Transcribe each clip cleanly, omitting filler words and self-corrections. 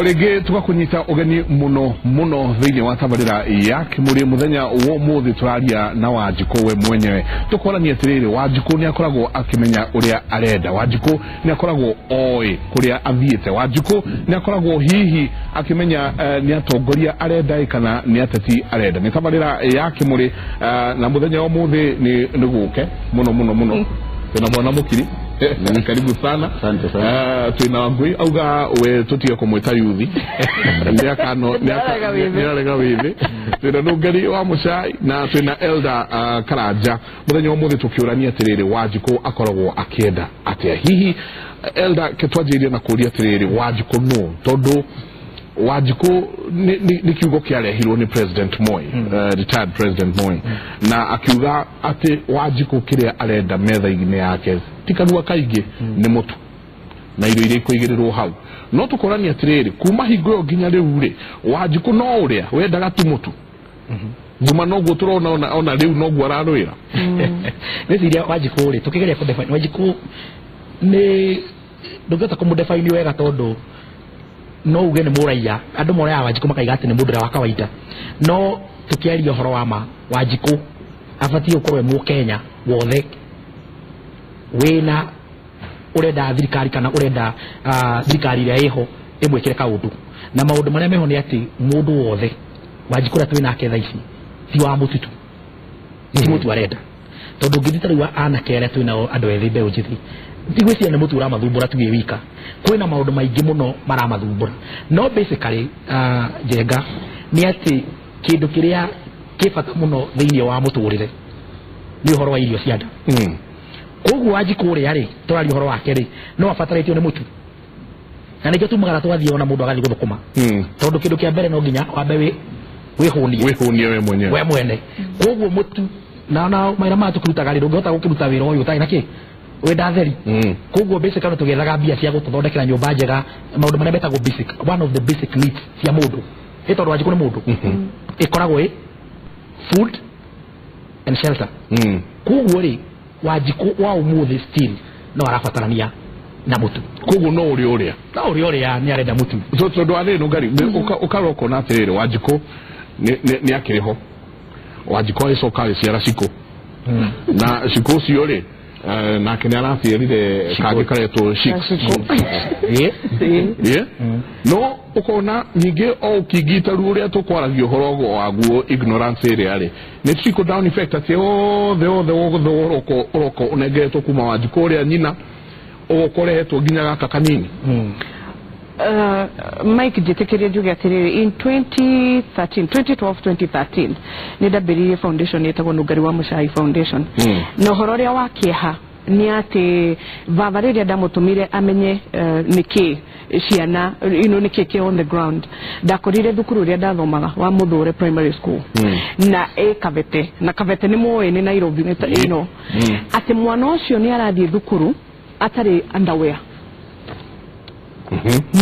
O rĩngĩ tũgakũnyita ũgeni mũno mũno thĩinĩ wa tabarĩra ya Kĩmũrĩ. Mũthenya wa ũmũthĩ tũraria na Wanjikũ we mwenyewe, tũkorania atĩrĩrĩ, Wanjikũ nĩ akoragwo akĩmenya ũrĩa arenda, Wanjikũ nĩ akoragwo oĩ kũrĩa athiĩte, Wanjikũ nĩ akoragwo hihi akĩmenya nĩ atongoria arenda ĩ kana nĩ ateti arenda. Nĩ tabarĩra ya Kĩmũrĩ, na mũthenya wa ũmũthĩ nĩ gũke mũno mũno mũno twĩna mwana mũkiri, karibu sana. Asante sana. Twĩna Wangui auga we tũtige kũmwĩta yuthi, Nĩarega wĩthĩ. Nĩarega wĩthĩ. Twĩna Nũngari wa Mũcai na twĩna Elder Karanja. Mũthenya wa ũmũthĩ tũkĩũrania atĩrĩrĩ, Wanjikũ akoragwo akĩenda atĩa? Hihi Elder, ke twanjĩrĩrie na kũũria atĩrĩrĩ, Wanjikũ nũ? Tondũ Wanjikũ nĩ kiugo kĩarehirwo nĩ President Moi, retired President Moi, na akiuga atĩ Wanjikũ kĩrĩa arenda metha-inĩ yake ti kanua kaingĩ, nĩ mũtu na irio iria ikũigĩrĩrwo hau. No tũkorania atĩrĩrĩ, kuma hingo ĩyo nginya rĩu rĩ, Wanjikũ no ũrĩa wendaga tu mũtu thuma, noguo tũrona ona rĩu noguo ararwĩra. Ngwĩciria Wanjikũ rĩ, tũkĩgeria kũdefine Wanjikũ, nĩ ndũngĩhota kũmũdefine wega, tondũ no uge nĩ mũraiya. Andũ moraga Wanjikũ makaiga atĩ nĩ mũndũ ũrĩa wa kawaida, no tũkĩaria ũhoro wa ma, Wanjikũ abatiĩ gũkorwo e mũkenya wothe wĩna ũrenda thirikari kana ũrenda thirikari ĩrĩa ĩho ĩmwĩkĩre kaũndũ. Na maũndũ marĩa meho nĩ atĩ mũndũ wothe, Wanjikũ ũrĩa twĩ nake thaa ici ti wa mũtitu, ti mũtu arenda, tondũ ũngĩthiĩ ta rĩu anake arĩa twĩ nao, andũ ethĩ, mbeũ njĩthĩ, ndigwĩciria nĩ mũtu ũramathumbũra tu wĩ wika, kwĩna maũndũ maingĩ mũno maramathumbũra. No basically, Njenga, nĩ atĩ kĩndũ kĩrĩa kĩ bata mũno thĩinĩ wa mũtũrĩre nĩ ũhoro wa irio cia nda. Koguo Wanjikũ ũrĩa rĩ tũraria ũhoro wake rĩ, no abatarĩtio nĩ mũtu, na nĩkĩo tumagara twathiĩ ona mũndũ agathiĩ gũthũkũma, tondũ kĩndũ kĩa mbere no nginya wambe wĩhũnie. Wĩhũnie we mwenyewe. We mwene. Koguo mũtu na mawĩra maya tũkĩrutaga rĩ, ndũngĩhota gũkĩruta wĩra ũyũ ũtarĩ na kĩ wĩnda theri. Koguo basically tũgĩethaga mbia cia gũtũthondekera nyũmba njega, maũndũ marĩa metagwo basic, one of the basic needs cia mũndũ, ĩ tondũ Wanjikũ nĩ mũndũ, ĩkoragwo ĩ food and shelter. Koguo rĩ, Wanjikũ wa ũmũthĩ still no arabatarania na mũtu. Koguo no ũrĩa No ũrĩa nĩ arenda mũtu. So tondũ arĩ Nũngari, ũkarora ũkona atĩrĩrĩ, Wanjikũ nĩ akĩrĩ ho, Wanjikũ agĩcoka agĩciara Cikũ, na Cikũ ũcio rĩ, nake nĩ araciarire kangĩ karetwo Shix. Yeah? No ũkona ningĩ o ũkĩngita ruo ũrĩa tũkwaragia ũhoro waguo, ignorance ĩrĩa rĩ nĩ trickle down effect, atĩ othe othe wothe ũroka ũnengeretwo kuma Wanjikũ ũrĩa nyina, ũgoka ũrehetwo nginya gaka kanini. Mike, njĩtĩkĩrie njuge atĩrĩrĩ, in 2013, 2012, 2013 nĩ ndambĩrĩirie foundation ĩtagwo Nũngari wa Mũcai Foundation. Na ũhoro ũrĩa wa kĩeha nĩ atĩ baba rĩrĩa ndamũtũmire amenye nĩkĩ ciana nĩkĩ kĩ on the ground, ndakorire thukuru ũrĩa ndathomaga wa Mũthũre Primary School, na ĩ Kabete, na Kabete nĩ mũĩ nĩ Nairobi nĩ atĩ mwana ũcio nĩ arathiĩ thukuru atarĩ underwear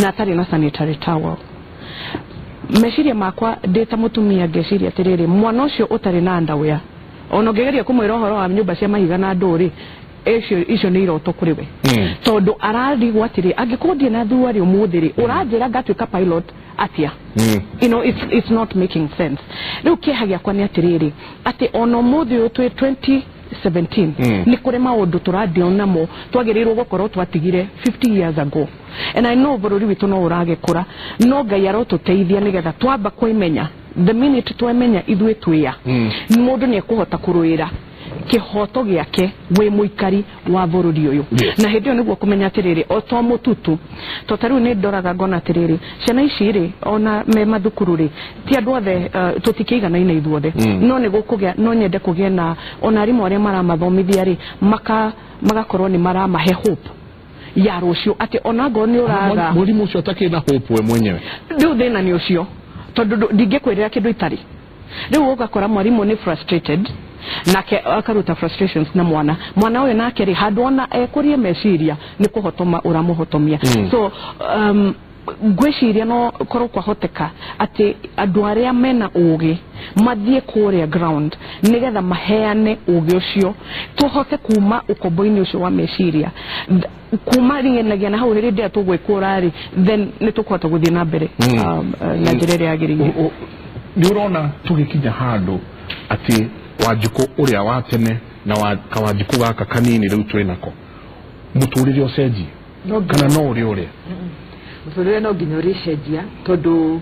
na atarĩ na sanitary towel. Meciria makwa ndĩ ta mũtumia ngeciria atĩrĩrĩ, mwana ũcio ũtarĩ na underwear, ona ũngĩgeria kũmwĩra ũhoro wa nyũmba cia mahiga na ndũrĩ icio, nĩ iroto kũrĩ we, tondũ ararigwo atĩrĩ, angĩkorwo ndirĩ na thuarĩ ũmũthĩ rĩ, ũranjĩra ngatuĩka pilot atĩa? It's not making sense. Rĩu kĩeha gĩakwa nĩ atĩrĩrĩ, atĩ ona ũmũthĩ ũyũ twĩ 2017, nĩ kũrĩ maũndũ tũradeal namo twagĩrĩirwo gũkorwo twatigire 50 years ago. And I know bũrũri witũ no ũragĩkũra, no Ngai arotũteithia nĩgetha twamba kwĩmenya. The minute twemenya ithuĩ twĩa, mũndũ nĩ ekũhota kũrũĩra kĩhoto gĩake wĩ mũikari wa bũrũri ũyũ. Na hĩndĩ ĩyo nĩguo kũmenya atĩrĩrĩ, o to mũtutu, to ta rĩu nĩ ndoraga ngona atĩrĩrĩ, ciana ici rĩ, ona me mathukuru rĩ, ti andũ othe, tũtikĩiganaine ithuothe. No nĩ gũkũgĩa, no nyende kũgĩe na ona arimũ arĩa maramathomithia rĩ, magakorwo nĩ maramahe hope ya rũciũ, atĩ ona ngorwo nĩ ũraga. Mũrimũ ũcio atakĩrĩ na hope we mwenyewe. Rĩu thĩna nĩ ũcio, tondũ ndingĩkwĩrĩra kĩndũ itarĩ. Rĩu ũgakora mwarimũ nĩ frustrated, nake akaruta frustrations na mwana ũyũ, nake rĩ, handũ ona ekũrie meciria nĩ kũhotoma ũramũhotomia. So Ngwĩciria no korwo kwahoteka atĩ andũ arĩa mena ũgĩ mathiĩ kũrĩa ground nĩgetha maheane ũgĩ ũcio tũhote kuma ũkombo-inĩ ũcio wa meciria kuma ringenagia na hau hĩndĩ ĩrĩa tũgwĩkũra rĩ, then nĩ tũkũhota gũthiĩ na mbere na njĩra ĩrĩa yagĩrĩire. Nĩ ũrona tũgĩkinya handũ atĩ Wanjikũ ũrĩa wa tene na Kawanjikũ gaka kanini rĩu twĩnako mũtũrĩre ũcenjie kana no ũrĩa ũrĩa mũtũrĩre no nginya ũrĩcenjia tondũ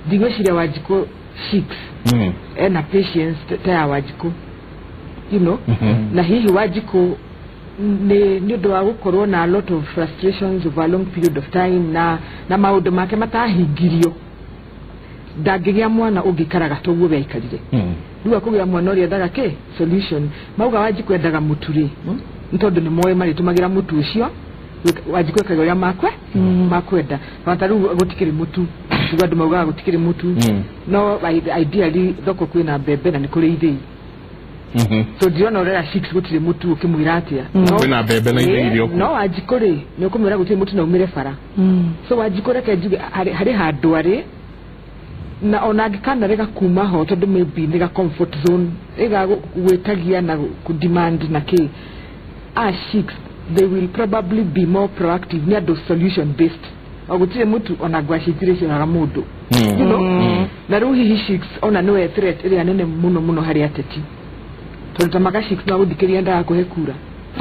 ndigwĩciria Wanjikũ 6 ena patience ta ya Wanjikũ, you know. Na hihi Wanjikũ nĩ ũndũ wa gũkorwo na a lot of frustrations over a long period of time na maũndũ make matahingirio, ndangĩgĩa mwana ũngĩikaraga toguo we aikarire. Rĩu akũgĩa mwana ũrĩa endaga kĩ solution. Mauga Wanjikũ endaga mũtu rĩ, nĩ tondũ nĩ moĩ marĩtũmagĩra mũtu ũcio. Wanjikũ ekaga ũrĩa makwenda. Na ta rĩu gũtikĩrĩ mũtu, rĩu andũ maugaga gũtikĩrĩ mũtu, no ideally thoko kwĩna mbembe na nĩ kũrĩ ithĩi. So ndirona ũrera 6 gũtirĩ mũtu ũkĩmwĩra atĩa. Kwĩna mbembe na ithĩi irio. No Wanjikũ rĩ, nĩ ũkũmwĩra gũtirĩ mũtu na umĩre bara. So Wanjikũ reke njuge harĩ handũ arĩ na ona angĩkanarega kuma ho tondũ maybe nĩ ga comfort zone ĩga gwĩtagia na kũ-demand na kĩ. 6 they will probably be more proactive nĩ andũ solution based. O gũtirĩ mũtu ona ngwacĩ itirĩ cionaga mũndũ, you know. Na rĩu hihi 6 ona nĩwe threat ĩrĩa nene mũno mũno harĩ ateti, tondũ ta maga 6 no agũthikĩria endaga kũhe kura,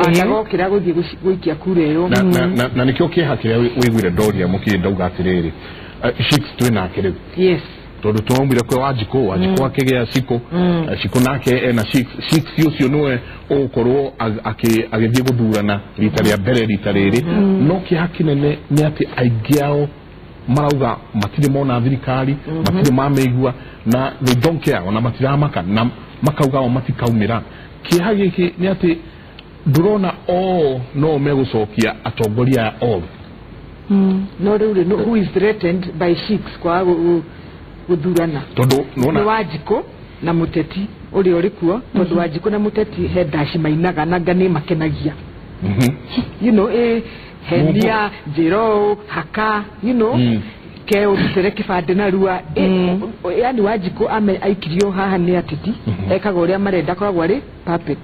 ndagokĩra gũthiĩ gũikia kura ĩyo. Na nĩkĩo kĩeha kĩrĩa wĩiguire ndoria mũkĩ ndauga atĩrĩrĩ, 6 twĩnake rĩu. Yes. Tondũ twaumire kwĩ Wanjikũ, Wanjikũ akĩgĩa Cikũ, Cikũ nake ena 6, 6 ũcio nĩwe ũgũkorwo agĩthiĩ gũthurana rita rĩa mbere rita rĩrĩ. No kĩeha kĩnene nĩ atĩ aingĩ ao marauga matirĩ mona thirikari, matirĩ mamĩigua na they don't care, ona matiramaka na makauga o matikaumĩra. Kĩeha gĩkĩ nĩ atĩ ndũrona o no megũcokia atongoria aya othe. No rĩu rĩ, who is threatened by 6 kwaga gũthurana? Tondũ nĩ Wanjikũ na mũteti ũrĩa ũrĩ kuo, tondũ Wanjikũ na mũteti he ndaci mainaga na nga nĩ makenagia, you know, henia njĩro haka, you know, ke ũrutĩre kĩbandĩ narua. Yani Wanjikũ aikirio haha nĩ ateti, ekaga ũrĩa marenda, akoragwo arĩ puppet.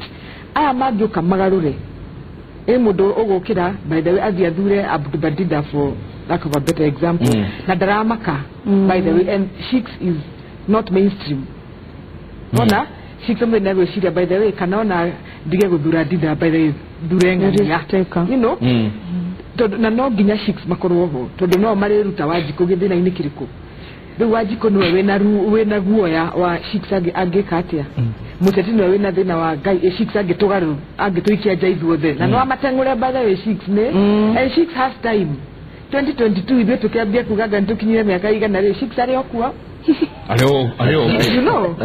Aya mangĩũka magarũre, mũndũ ũgũkĩra by the way athiĩ athure Abdubadida for lack of a better example, na ndaramaka by the way, and 6 is not mainstream. Ona 6 amwe na gwĩciria by the way kana ona ndige gũthura Dida by the way thure ng'ania, you know. Tondũ na no nginya 6 makorwo ho tondũ no marĩruta Wanjikũ gĩthĩna-inĩ kĩrĩkũ. Rĩu Wanjikũ nĩwe wĩna guoya wa 6 angĩka atĩa, mũteti nĩwe wĩna thĩna wa Ngai 6 angĩtũgarũ angĩtũikia nja ithuothe na no amateng'ũre by the way 6 nĩ and 6 has time. 2022 ithuĩ tũkĩambia kuga nga nĩtũkinyire mĩaka igana rĩ, 6 arĩ o kuo. Arĩ you know.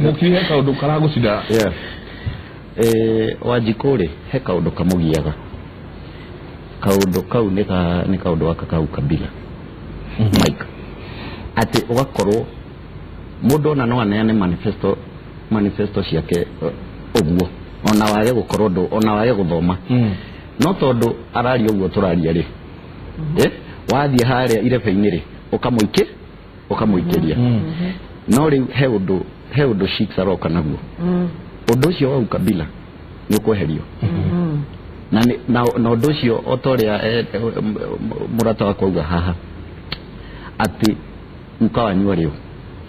Mũkiri he kaũndũ karagũcinda. Wanjikũ rĩ, he kaũndũ kamũgiaga. Kaũndũ kau nĩ kaũndũ gaka ka ukabila, Mike, atĩ ũgakorwo mũndũ ona no aneane manifesto ciake ũguo, ona wage gũkorwo ndũ, ona wage gũthoma, no tondũ araria ũguo tũraria rĩ, wathiĩ harĩa irebe-inĩ rĩ, ũkamũikĩria. No rĩu he ũndũ 6 aroka naguo. Ũndũ ũcio wa ukabila nĩ ũkweherio. Na ũndũ ũcio o ta ũrĩa mũrata wakwa auga haha atĩ uka wanyu arĩ ũ,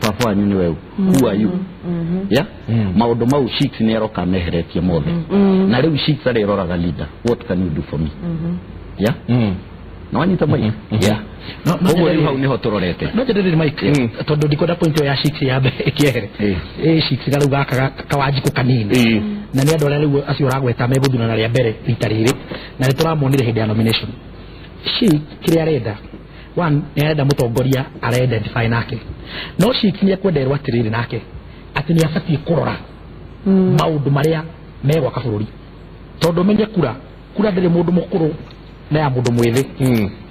baba wanyu nĩwe ũ, who are you? Yeah? Maũndũ mau 6 nĩ aroka meheretie mothe. Na rĩu 6 arĩroraga leader, what can you do for me? Yeah? No wanyita Mike? Yeah. Koguo rĩu hau nĩho tũrorete. No njĩrĩre Mike, tondũ ndikwenda point ĩyo ya 6 yambe ĩkĩehere. 6 rĩu gaka Kawanjikũ kanini. Na nĩ andũ arĩa rĩu acio ũragweta megũthurana rĩa mbere rita rĩrĩ, na nĩ tũramonire hĩndĩ ya nomination. 6 kĩrĩa arenda, one nĩ arenda mũtongoria ara-identify nake. No 6 nĩ ekwenderwo atĩrĩrĩ nake atĩ nĩ abatiĩ kũrora maũndũ marĩa megwaka bũrũri. Tondũ menye kura ndĩrĩ mũndũ mũkũrũ na ya mũndũ mwĩthĩ.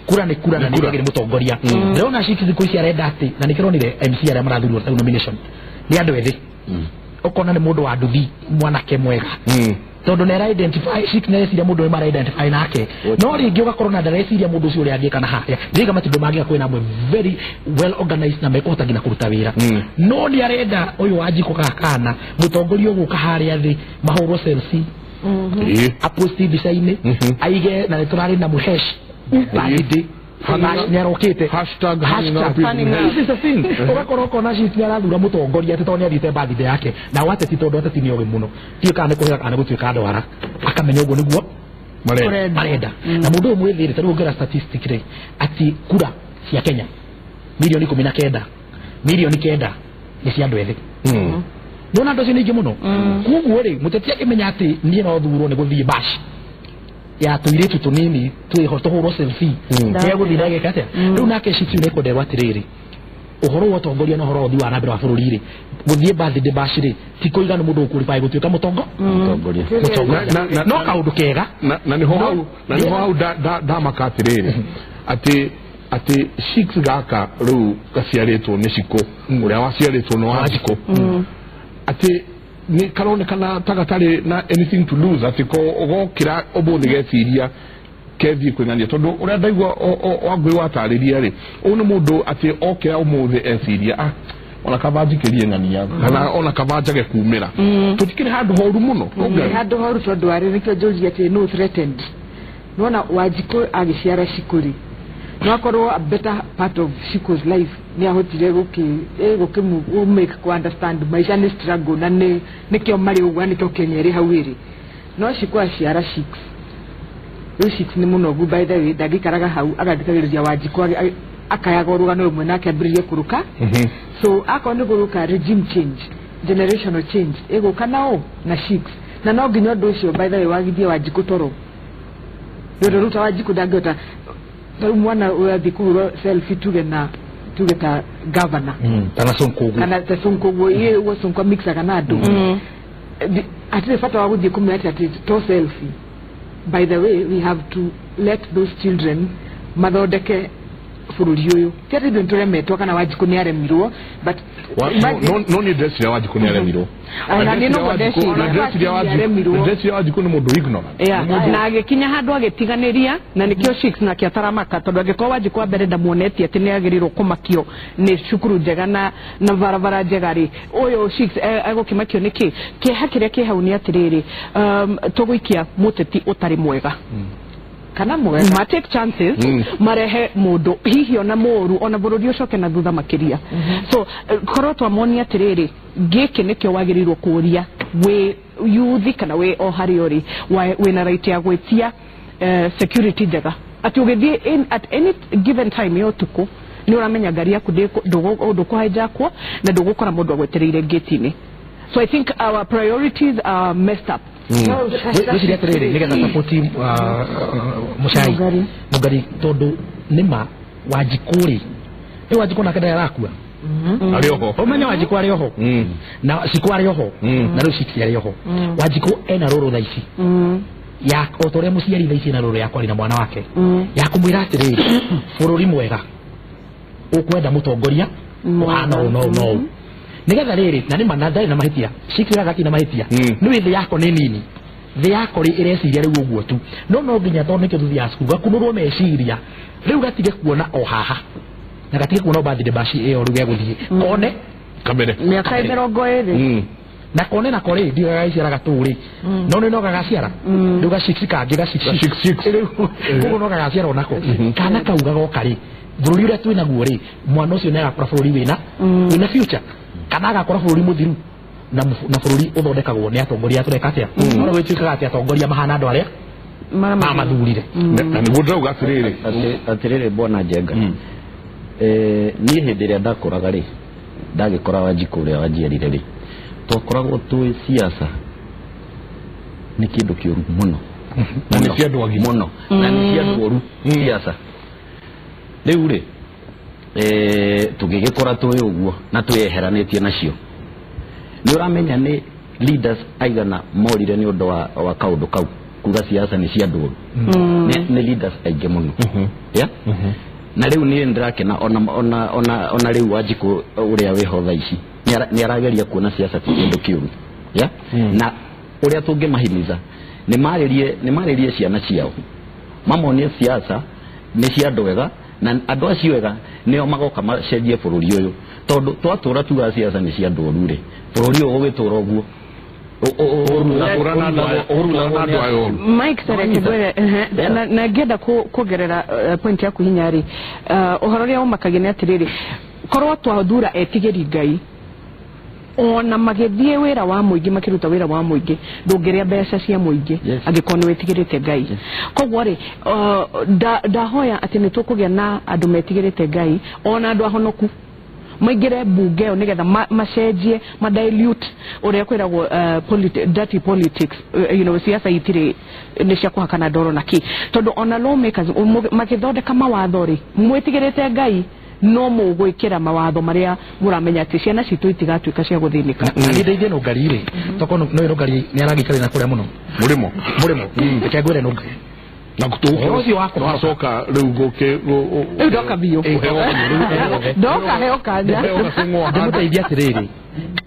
Kura nĩ kura na nĩ yagĩrĩire mũtongoria. Ndĩrona 6 thikũ ici arenda atĩ, na nĩkĩronire MC arĩa marathurwo ta nomination nĩ andũ ethĩ. Ũkona nĩ mũndũ wa nduthi mwanake mwega. Tondu nĩ identify six nĩ mũndũ mara identify nake no rĩngĩ ũgakorwo na ndareciria mũndũ ũcio ũrĩa angĩka na harĩa ndiga matindo mangĩka kwĩna amwe very well organized na mekũhota nginya kũruta wĩra no nĩ arenda ũyũ Wanjikũ kana mũtongoria ũgũka harĩa thĩ mahũrwo selfie aposti mbica-inĩ aige na nĩ tũrarĩ na mũhesh birthday nĩarokĩte hashtag this is the thing ũgakorwo ũkona shift nĩarathura mũtongoria atĩ tondũ nĩathiĩte birthday yake na wateti tondũ ateti nĩ ogĩ mũno tiũ kana nĩ kũhĩga kana gũtuĩka ndwara akamenya ũguo nĩguo marenda na mũndũ ũyũ mwĩthĩ rĩ tarĩu ũngĩra statistic rĩ atĩ kura cia Kenya milioni 19 milioni 9 nĩ cia andũ ethĩ nĩwona andũ acio nĩ aingĩ mũno koguo rĩ mũteti akĩmenya atĩ niĩ no thurwo nĩ gũthiĩ bash ya tuiretu tunini twiho tuhurwo selfie nĩegũthiĩ na ageka atĩa rĩu nake shift nĩ kwenderwo atĩrĩrĩ ũhoro wa ũtongoria na ũhoro wa ũthii wa na mbere wa bũrũri rĩ gũthiĩ birthday bash rĩ ti kũiganu mũndũ ũkũrify gũtuĩka mũtongoria no kaũndũ kega na nĩho hau na nĩho hau ndamaka atĩrĩrĩ atĩ six gaka rĩu gaciarĩtwo nĩ Shiko ũrĩa waciarĩtwo nĩ Wanjikũ atĩ ni karonekana ta gatarĩ na anything to lose atĩ ko ũgokĩra ũmũthĩ geciria kethiĩ kwĩng'ania tondũ ũrĩa ndaigua Wangũi watarĩria rĩ ũyũ nĩ mũndũ atĩ okĩra ũmũthĩ eciria ah ona kaba njikĩrie ng'ania kana ona kaba njage kumĩra tũtikĩrĩ handũ horu mũno handũ horu tondũ arĩ nĩkĩo njũria atĩ no threatened nĩwona Wanjikũ agĩciara Shiko rĩ no akorwo a better part of Shiko's life nĩ ahotire gũkĩ make ku understand maisha nĩ struggle na nĩ nĩkĩo marĩ ũguo nĩkĩo Kenya ĩrĩ hau ĩrĩ no Shiko aciara six rĩu six nĩ mũnogu by the way ndangĩikaraga hau agathikagĩrĩria Wanjikũ akayaga rũgano rũmwe nake ambĩrĩrie kũrũka so akorwo nĩ gũrũka regime change generational change ĩgũka nao na six na no nginya ũndũ ũcio by the way wagithie Wanjikũ toro nĩ ũndũ rĩu ta Wanjikũ ndangĩhota tarĩu mwana ũrathiĩ kũhũrwo selfie tuge na tuge ta governor kana Sonko ũguo kana ta Sonko ũguo iye ũguo Sonko mixaga na andũ hatirĩ bata wa gũthiĩ kũmenya atĩ to selfie by the way we have to let those children mathondeke bũrũri ũyũ ti atĩ ithuĩ nĩtũremetwo kana Wanjikũ nĩ aremirwo but no nĩ ndeciria Wanjikũ nĩ aremirwo ndeciria Wanjikũ nĩ mũndũ ignorant na agĩkinya handũ agĩtiganĩria na nĩkĩo six nake ataramaka tondũ angĩkorwo Wanjikũ wa mbere ndamuonetie atĩ nĩ agĩrĩirwo kũmakio nĩ cukuru njega na barabara njega rĩ ũyũ six egũkĩmakio nĩkĩ kĩeha kĩrĩa kĩ hau nĩ atĩrĩrĩ tũgũikia mũteti ũtarĩ mwega kana mwega ma take chances marehe mũndũ hihi ona mũru ona bũrũri ũcoke na thutha makĩria so korwo twamonia atĩrĩrĩ gĩkĩ nĩkĩo wagĩrĩirwo kũũria wĩ youth kana wĩ o harĩa ũrĩ wĩna right ya gwĩtia security njega atĩ ũgĩthiĩ at any given time ya ũtukũ nĩ ũramenya ngari yaku ndũkũhaijakwo na ndũgũkora mũndũ agwetereire gate-inĩ. So I think our priorities are messed up. Gwĩciria atĩrĩrĩ nĩgetha support Mũcai Mũngari tondũ nĩma Wanjikũ rĩ rĩu Wanjikũ nake ndarĩ arakua arĩ oho ũmenye Wanjikũ arĩ oho na Shiko arĩ oho na rĩu Six arĩ oho Wanjikũ ena rũrũ thaa ici ya o ta ũrĩa mũciari thaa ici ena rũrũ ya kwaria na mwana wake ya kũmwĩra atĩrĩrĩ bũrũri mwega ũkwenda mũtongoria ũhana ũũ na ũũ na ũũ nigetha rĩrĩ na nĩma na ndarĩ na mahĩtia Six gati na mahĩtia nĩ thĩ yako nĩ nini thĩ yako rĩ ĩreciria rĩu ũguo tu no nginya tondũ nĩkĩo tuthiaga cukuru gakunũrwo meciria rĩu gatige kuona o haha na gatige kuona o birthday bash ĩyo rĩu gegũthiĩ kone kamere mĩaka 20 na kone nako rĩ ndiũĩ gagaciara gatũ rĩ no nĩ no gagaciara rĩu ga six kangĩ ga six six rĩu koguo no gagaciara onako kana kau gagoka rĩ bũrũri ũrĩa twĩ naguo rĩ mwana ũcio nĩ agakora bũrũri wĩna future kana agakora bũrũri mũthiru na bũrũri ũthondekagwo nĩ atongoria tũreka atĩa no gwĩtuĩkaga atĩ atongoria mahana andũ arĩa mamathurire na nĩguo ndĩrauga atĩrĩrĩ atĩrĩrĩ bwana Njenga niĩ hĩndĩ ĩrĩa ndakũraga rĩ ndagĩkora Wanjikũ ũrĩa wanjiarire rĩ twakoragwo twĩ siasa nĩ kĩndũ kĩũru mũno na nĩ cia andũ agima mũno na nĩ cia andũ oru siasa rĩu rĩ tũgĩgĩkora twĩ ũguo na twĩyeheranĩtie nacio nĩ ũramenya nĩ leaders aigana morire nĩ ũndũ wa kaũndũ kau kuga siasa nĩ cia andũ oru nĩ leaders aingĩ mũno yeah? Na rĩu niĩ ndĩrakena ona rĩu Wanjikũ ũrĩa wĩho thaa ici nĩ arageria kuona siasa ti kĩndũ kĩũru yeah? Na Ũrĩa tũngĩmahimiza nĩ marĩrie ciana ciao, mamonie siasa nĩ cia andũ ega, na andũ acio ega nĩo magoka macenjie bũrũri ũyũ, tondũ twatũra tuga siasa nĩ cia andũ oru rĩ, bũrũri ũyũ ũgũgĩtũra ũguo. Mike Sereke ngwĩre na ngĩenda kuongerera point yaku hinya rĩ, ũhoro ũrĩa ũmakagia nĩ atĩrĩrĩ, korwo twathura etigĩri Ngai ona magĩthiĩ wĩra wa mũingĩ makĩruta wĩra wa mũingĩ ndũngĩrĩa mbeca cia mũingĩ angĩkorwo nĩ wĩtigĩrĩte Ngai. Koguo rĩ ndahoya atĩ nĩ tũkũgĩa na andũ metigĩrĩte Ngai ona andũ ahonoku maingĩre mbunge ĩyo nĩgetha macenjie ma dilute ũrĩa kwĩragwo dirty politics, you know, siasa itirĩ nĩ cia kũhakana ndoro na kĩ, tondũ ona lawmakers magĩthondeka mawatho rĩ mwĩtigĩrĩte Ngai no mũgwĩkĩra mawatho marĩa mũramenya atĩ ciana citũ itigatuĩka cia gũthĩnĩka. Na nĩ ndeithie Nũngari rĩ, tokorwo no Nũngari nĩ aragĩikara na kũrĩa mũno mũrĩmo reke ngwĩre Nũngari na ũcio wakwa wacoka rĩu gũkĩ rĩu ndoka biũ ndoka heo kanya ndĩmũteithia atĩrĩrĩ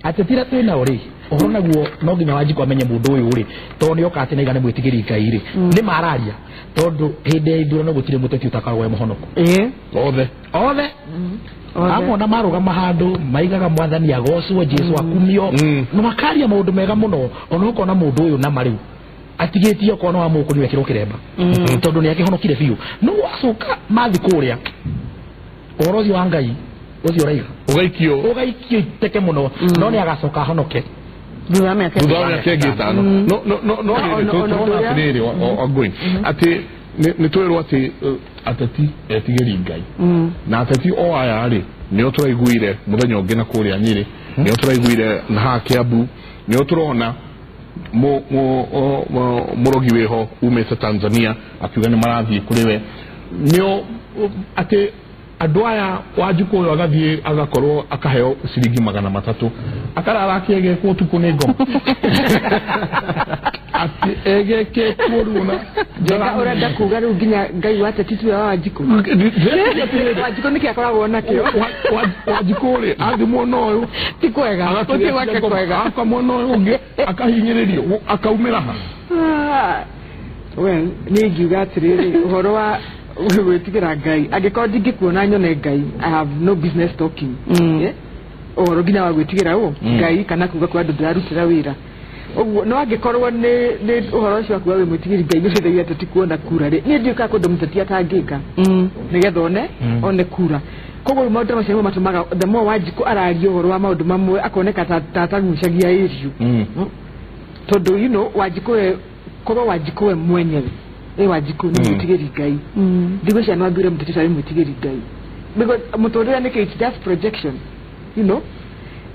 atĩ tira twĩ nao rĩ ũhoro naguo no nginya Wanjikũ amenye mũndũ ũyũ rĩ tondũ nĩ oka atĩ naiga nĩ mwĩtigĩri Ngai rĩ nĩ mararia, tondũ hĩndĩ ya ithurano gũtirĩ mũteti ũtakoragwo e mũhonoku. Othe amona marũgama handũ maigaga mwathani agocwo Jesu akumio na makaria maũndũ mega mũno, ona ũkona mũndũ ũyũ nama rĩu atigĩtie okorwo no wamũkũni wekĩrwo kĩremba tondũ nĩ akĩhonokire biũ, no wacoka mathi kũrĩa ũhoro ũcio wa Ngai ũcio ũraiga ũgaikio iteke mũno, no nĩ agacoka ahonoke thutha wa mĩaka ĩngĩ ĩtano. No rĩrĩ tũrona atĩrĩrĩ Wangũi atĩ nĩ twĩrwo atĩ ateti etigĩri Ngai na ateti o aya rĩ nĩo tũraiguire mũthenya ũngĩ na kũrĩa Nyĩrĩ, nĩo tũraiguire na haha Kĩambu, nĩo tũrona mũrogi wĩho umĩte Tanzania akiuga nĩ marathiĩ kũrĩ we, nĩo atĩ andũ aya Wanjikũ ũyũ agathiĩ agakorwo akaheo ciringi 300 akarara akĩegekwo ũtukũ nĩ ngoma atĩ egeketwo rĩu na Njenga ũrenda kuga rĩu nginya Ngai wa ateti tiwe wa Wanjikũ. Wanjikũ nĩkĩ akoragwo nakĩo? Wanjikũ rĩ athiĩ mwena ũyũ ti kwega, gũtirĩ gwake kwega, aka mwena ũyũ ũngĩ akahinyĩrĩrio akaumĩra ha. Well, niĩ ingiuga atĩrĩrĩ ũhoro wa gwĩtigĩra Ngai, angĩkorwo ndingĩkuona nyone Ngai, I have no business talking. Ũhoro nginya wa gwĩtigĩra ũ Ngai kana kuga kwa andũ ndĩrarutĩra wĩra ũguo, no angĩkorwo nĩ ũhoro ũcio wa kuga wĩ mwĩtigĩri Ngai nĩ ũteithagia ateti kuona kura rĩ, niĩ ndiũĩ kana kwĩ ũndũ mũteti atangĩka nĩgetha one kura. Koguo rĩu maũndũ macio nĩmo matũmaga the more Wanjikũ araria ũhoro wa maũndũ mamwe akoneka ta atagucagia issue, tondũ you know Wanjikũ we korwo Wanjikũ we mwenyewe Wanjikũ nĩ mwĩtigĩri Ngai, ndigwĩciria no athure mũteti ũtarĩ mwĩtigĩri Ngai, because mũtũrĩre nĩkĩ it's just projection, you know,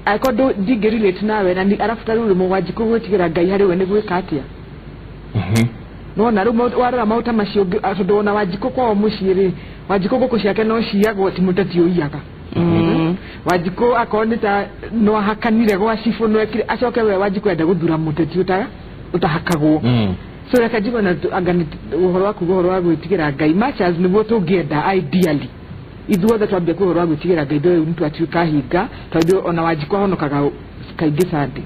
angĩkorwo ndingĩ relate nawe na arabu ta rĩu Wanjikũ gwĩtigĩra Ngai harĩ we nĩ gwĩka atĩa? Nĩwona rĩu warora maũta macio tondũ ona Wanjikũ kwao mũciĩ rĩ, Wanjikũ ngũkũ ciake no ciyagwo ti mũteti ũiyaga. Wanjikũ akorwo nĩ ta no ahakanire gwa cibũ no ekire acoke we Wanjikũ enda gũthura mũteti ũtahakagwo. So reke njigue na anga ũhoro wa kuga ũhoro wa gwĩtigĩra Ngai much as nĩguo tũngĩenda ideally ithuothe twambie kuga ũhoro wa gwĩtigĩra Ngai ndũĩ nĩ twatuĩka hinga, tondũ ona Wanjikũ ahonokaga kaingĩ Sunday.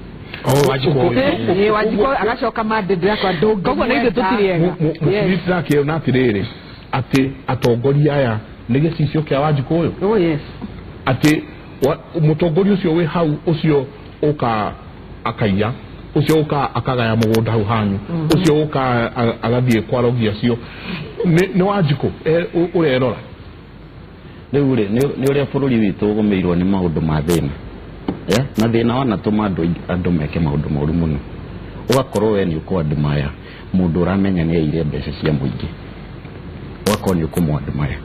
Wanjikũ agacoka Monday ndĩrakwa ndũngĩ. Koguo na ithuĩ tũtirĩ ega. Mũtirĩ atĩrĩrĩ atĩ atongoria aya nĩ gĩcicio kĩa Wanjikũ ũyũ. Oh yes. Atĩ mũtongoria ũcio wĩ hau ũcio ũka akaiya, ũcio ũka akagaya mũgũnda hau hanyu, ũcio ũka agathiĩ kwa rogi acio nĩ Wanjikũ ũrerora. Rĩu rĩ nĩ ũrĩa bũrũri witũ ũgũmĩirwo nĩ maũndũ ma thĩna, na thĩna wanatũma andũ meke maũndũ moru mũno, ũgakorwo we nĩ ũkũ-admire mũndũ ũramenya nĩ aiyire mbeca cia mũingĩ, ũgakorwo nĩ ũkũmũ-admire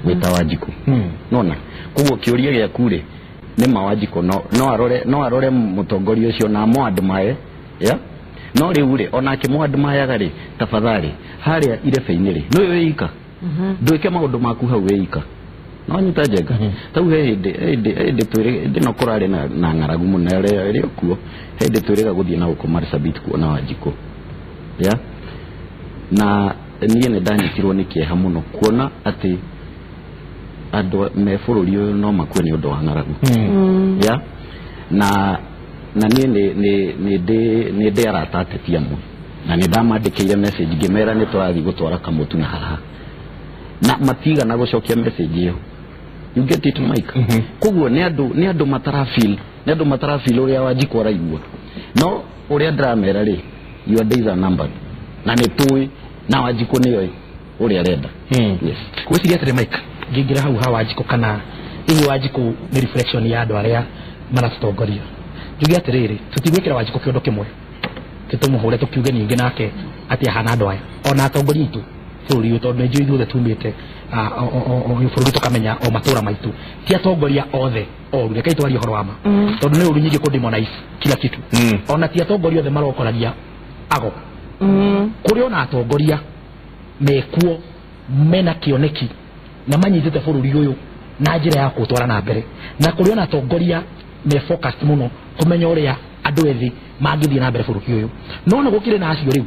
wĩta Wanjikũ. Nona koguo kĩũria gĩaku rĩ nĩ ma Wanjikũ no arore mũtongoria ũcio na amũ-admire, no rĩu rĩ ona akĩmũ-admireaga rĩ, tafadhali harĩa irebe-inĩ rĩ nĩwe wĩika, ndwĩke maũndũ maku hau wĩika. No nyita Njenga tau he hĩndĩ twĩrĩ no kũrarĩ na ng'aragu mũno ĩrĩa ĩrĩ kuo, hĩndĩ twĩrĩga gũthiĩ na gũkũ Marsabit kuona Wanjikũ, na niĩ nĩ ndanyitirwo nĩ kĩeha mũno kuona atĩ andũ me bũrũri ũyũ no makue nĩ ũndũ wa ng'aragu, na Na niĩ nĩ ndĩ arata ateti amwe na nĩ ndamandĩkĩire message ngĩmera nĩ tũrathiĩ gũtwara kamũtu na haha na matigana gũcokia message ĩyo. You get it, Mike? Koguo nĩ andũ matarafeel, nĩ andũ matarafeel ũrĩa Wanjikũ araigua. No ũrĩa ndĩramera rĩ, your days are numbered. Na nĩ tũĩ na Wanjikũ nĩoĩ ũrĩa arenda. Yes. Gwĩciria atĩrĩ Mike, ngĩingĩra hau ha Wanjikũ kana hihi Wanjikũ nĩ reflection ya andũ arĩa maratũtongoria. Njuge atĩrĩrĩ, tũtigwĩkĩra Wanjikũ kĩũndũ kĩmwe tũmũhũre tũkiuge ningĩ nake atĩ ahana andũ aya ona atongoria aitũ bũrũri ũyũ, tondũ nĩ njũĩ ithuothe tumĩte bũrũri tũkamenya o matũra maitũ ti atongoria othe oru. Rekei twarie ũhoro wa ma, tondũ nĩ ũru nyingĩ kũdemonize kila kitu. Ona ti atongoria othe marokoragia ago. Kũrĩ ona atongoria mekuo mena kĩoneki na manyitĩte bũrũri ũyũ na njĩra ya kũtwara na mbere, na kũrĩ ona atongoria me focused mũno kũmenya ũrĩa andũ ethĩ mangĩthiĩ na mbere bũrũri ũyũ. No na gũkĩrĩ na acio rĩu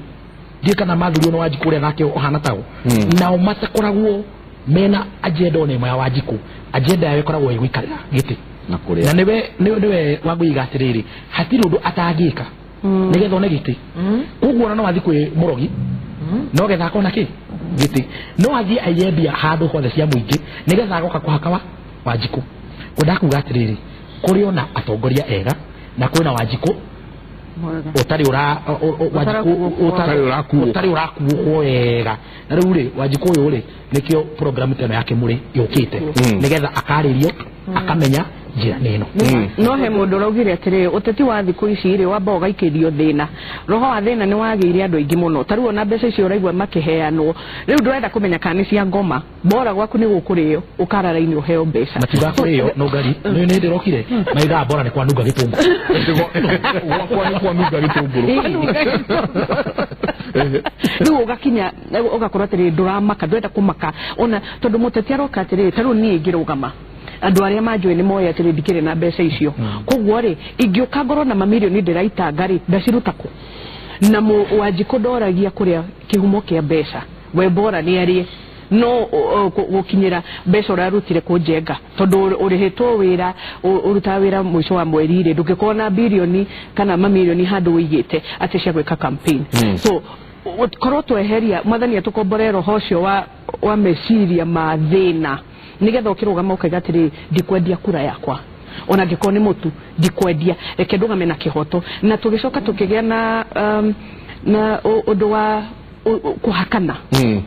ndiĩ kana mathurio nĩ Wanjikũ ũrĩa nake ũhana tao, nao matakoragwo mena agenda ona ĩmwe ya Wanjikũ. Agenda yao ĩkoragwo ĩgũikarĩra gĩtĩ na kũrĩa, na nĩwe Wangũiga atĩrĩrĩ, hatirĩ ũndũ atangĩka nĩgetha one gĩtĩ. Koguo ona no athiĩ kwĩ mũrogi no getha akona kĩ gĩtĩ, no athiĩ aiye mbia handũ hothe cia mũingĩ nĩgetha agoka kũhaka Wanjikũ. Ngwendaga kuga atĩrĩrĩ, kũrĩ ona atongoria ega na kwĩna Wanjikũ ũtarĩ ũrakuo wega. Na rĩu rĩ, Wanjikũ ũyũ rĩ, nĩkĩo program ĩno ya Kĩmũrĩ yũkĩte nĩgetha akarĩrio akamenya njĩra nĩ ĩno. No he mũndũ ũraugire atĩrĩ, ũteti wa thikũ ici rĩ wamba ũgaikĩrio thĩna. Roho wa thĩna nĩ wagĩire andũ aingĩ mũno. Ta rĩu ona mbeca icio ũraigua makĩheanwo, rĩu ndũrenda kũmenya kana nĩ cia ngoma, bora gwaku nĩ gũkũrĩo ũkarara-inĩ ũheo mbeca. Matiugaga kũrĩo no ngari nĩ nĩ ndĩrokire maigaga bora nĩ kwanunga gĩtũngũrũ. Gwakwa nĩ kwanunga gĩtũngũrũ. Rĩu ũgakinya ũgakorwo atĩrĩ ndũramaka, ndũrenda kũmaka ona tondũ mũteti aroka atĩrĩ, ta rĩu niĩ ingĩrũgama andũ arĩa manjũĩ nĩ moĩ atĩrĩ ndikĩrĩ na mbeca icio. Koguo rĩ, ingĩũka ngorwo na mamirioni ndĩraitanga rĩ, ndaciruta kũ? Na Wanjikũ ndoragia kũrĩa kĩhumo kĩa mbeca, we bora nĩ arĩe no gũkinyĩra mbeca ũrarutire kũnjenga, tondũ ũrĩhĩtwo wĩra, ũrutaga wĩra mũico wa mweri rĩ, ndũngĩkorwo na birioni kana mamirioni handũ ũigĩte atĩ cia gwĩka campaign. So korwo tweheria mwathani atũkombore roho ũcio wa meciria ma thĩna, nĩgetha ũkĩrũgama ũkaiga atĩrĩ, ndikwendia kura yakwa ona angĩkorwo nĩ mũtu ndikwendia, reke ndũgame na kĩhoto. Na tũgĩcoka tũkĩgĩa na na ũndũ wa kũhakana,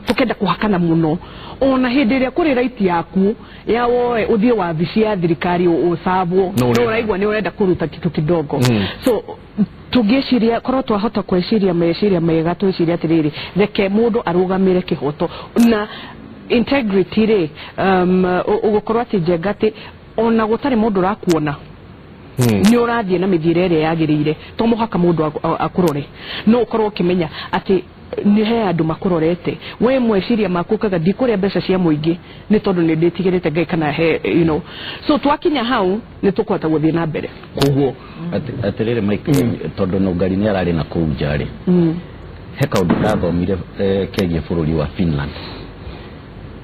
tũkenda kũhakana mũno. Ona hĩndĩ ĩrĩa kũrĩ right yaku ya woe ũthiĩ wabici ya thirikari ũcabwo, no ũraigua nĩ ũrenda kũruta kitu kidogo. So tũngĩciria, korwo twahota kwĩciria meciria mega, twĩcirie atĩrĩrĩ, reke mũndũ arũgamĩre kĩhoto na integrity rĩ, ũgũkorwo atĩ njenga atĩ ona gũtarĩ mũndũ ũrakuona nĩ ũrathiĩ na mĩthiĩre ĩrĩa yagĩrĩire, to mũhaka mũndũ akũrore, no ũkorwo ũkĩmenya atĩ nĩ he andũ makũrorete. We meciria maku kaga ndikũrĩa mbeca cia mũingĩ nĩ tondũ nĩ ndĩtigĩrĩte Ngai kana he you know. So twakinya hau nĩ tũkũhota gũthiĩ na mbere. Koguo atĩrĩrĩ Mike, tondũ Nũngari nĩ ararĩ na kũu nja rĩ, he kaũndũ ndathomire kegiĩ bũrũri wa Finland.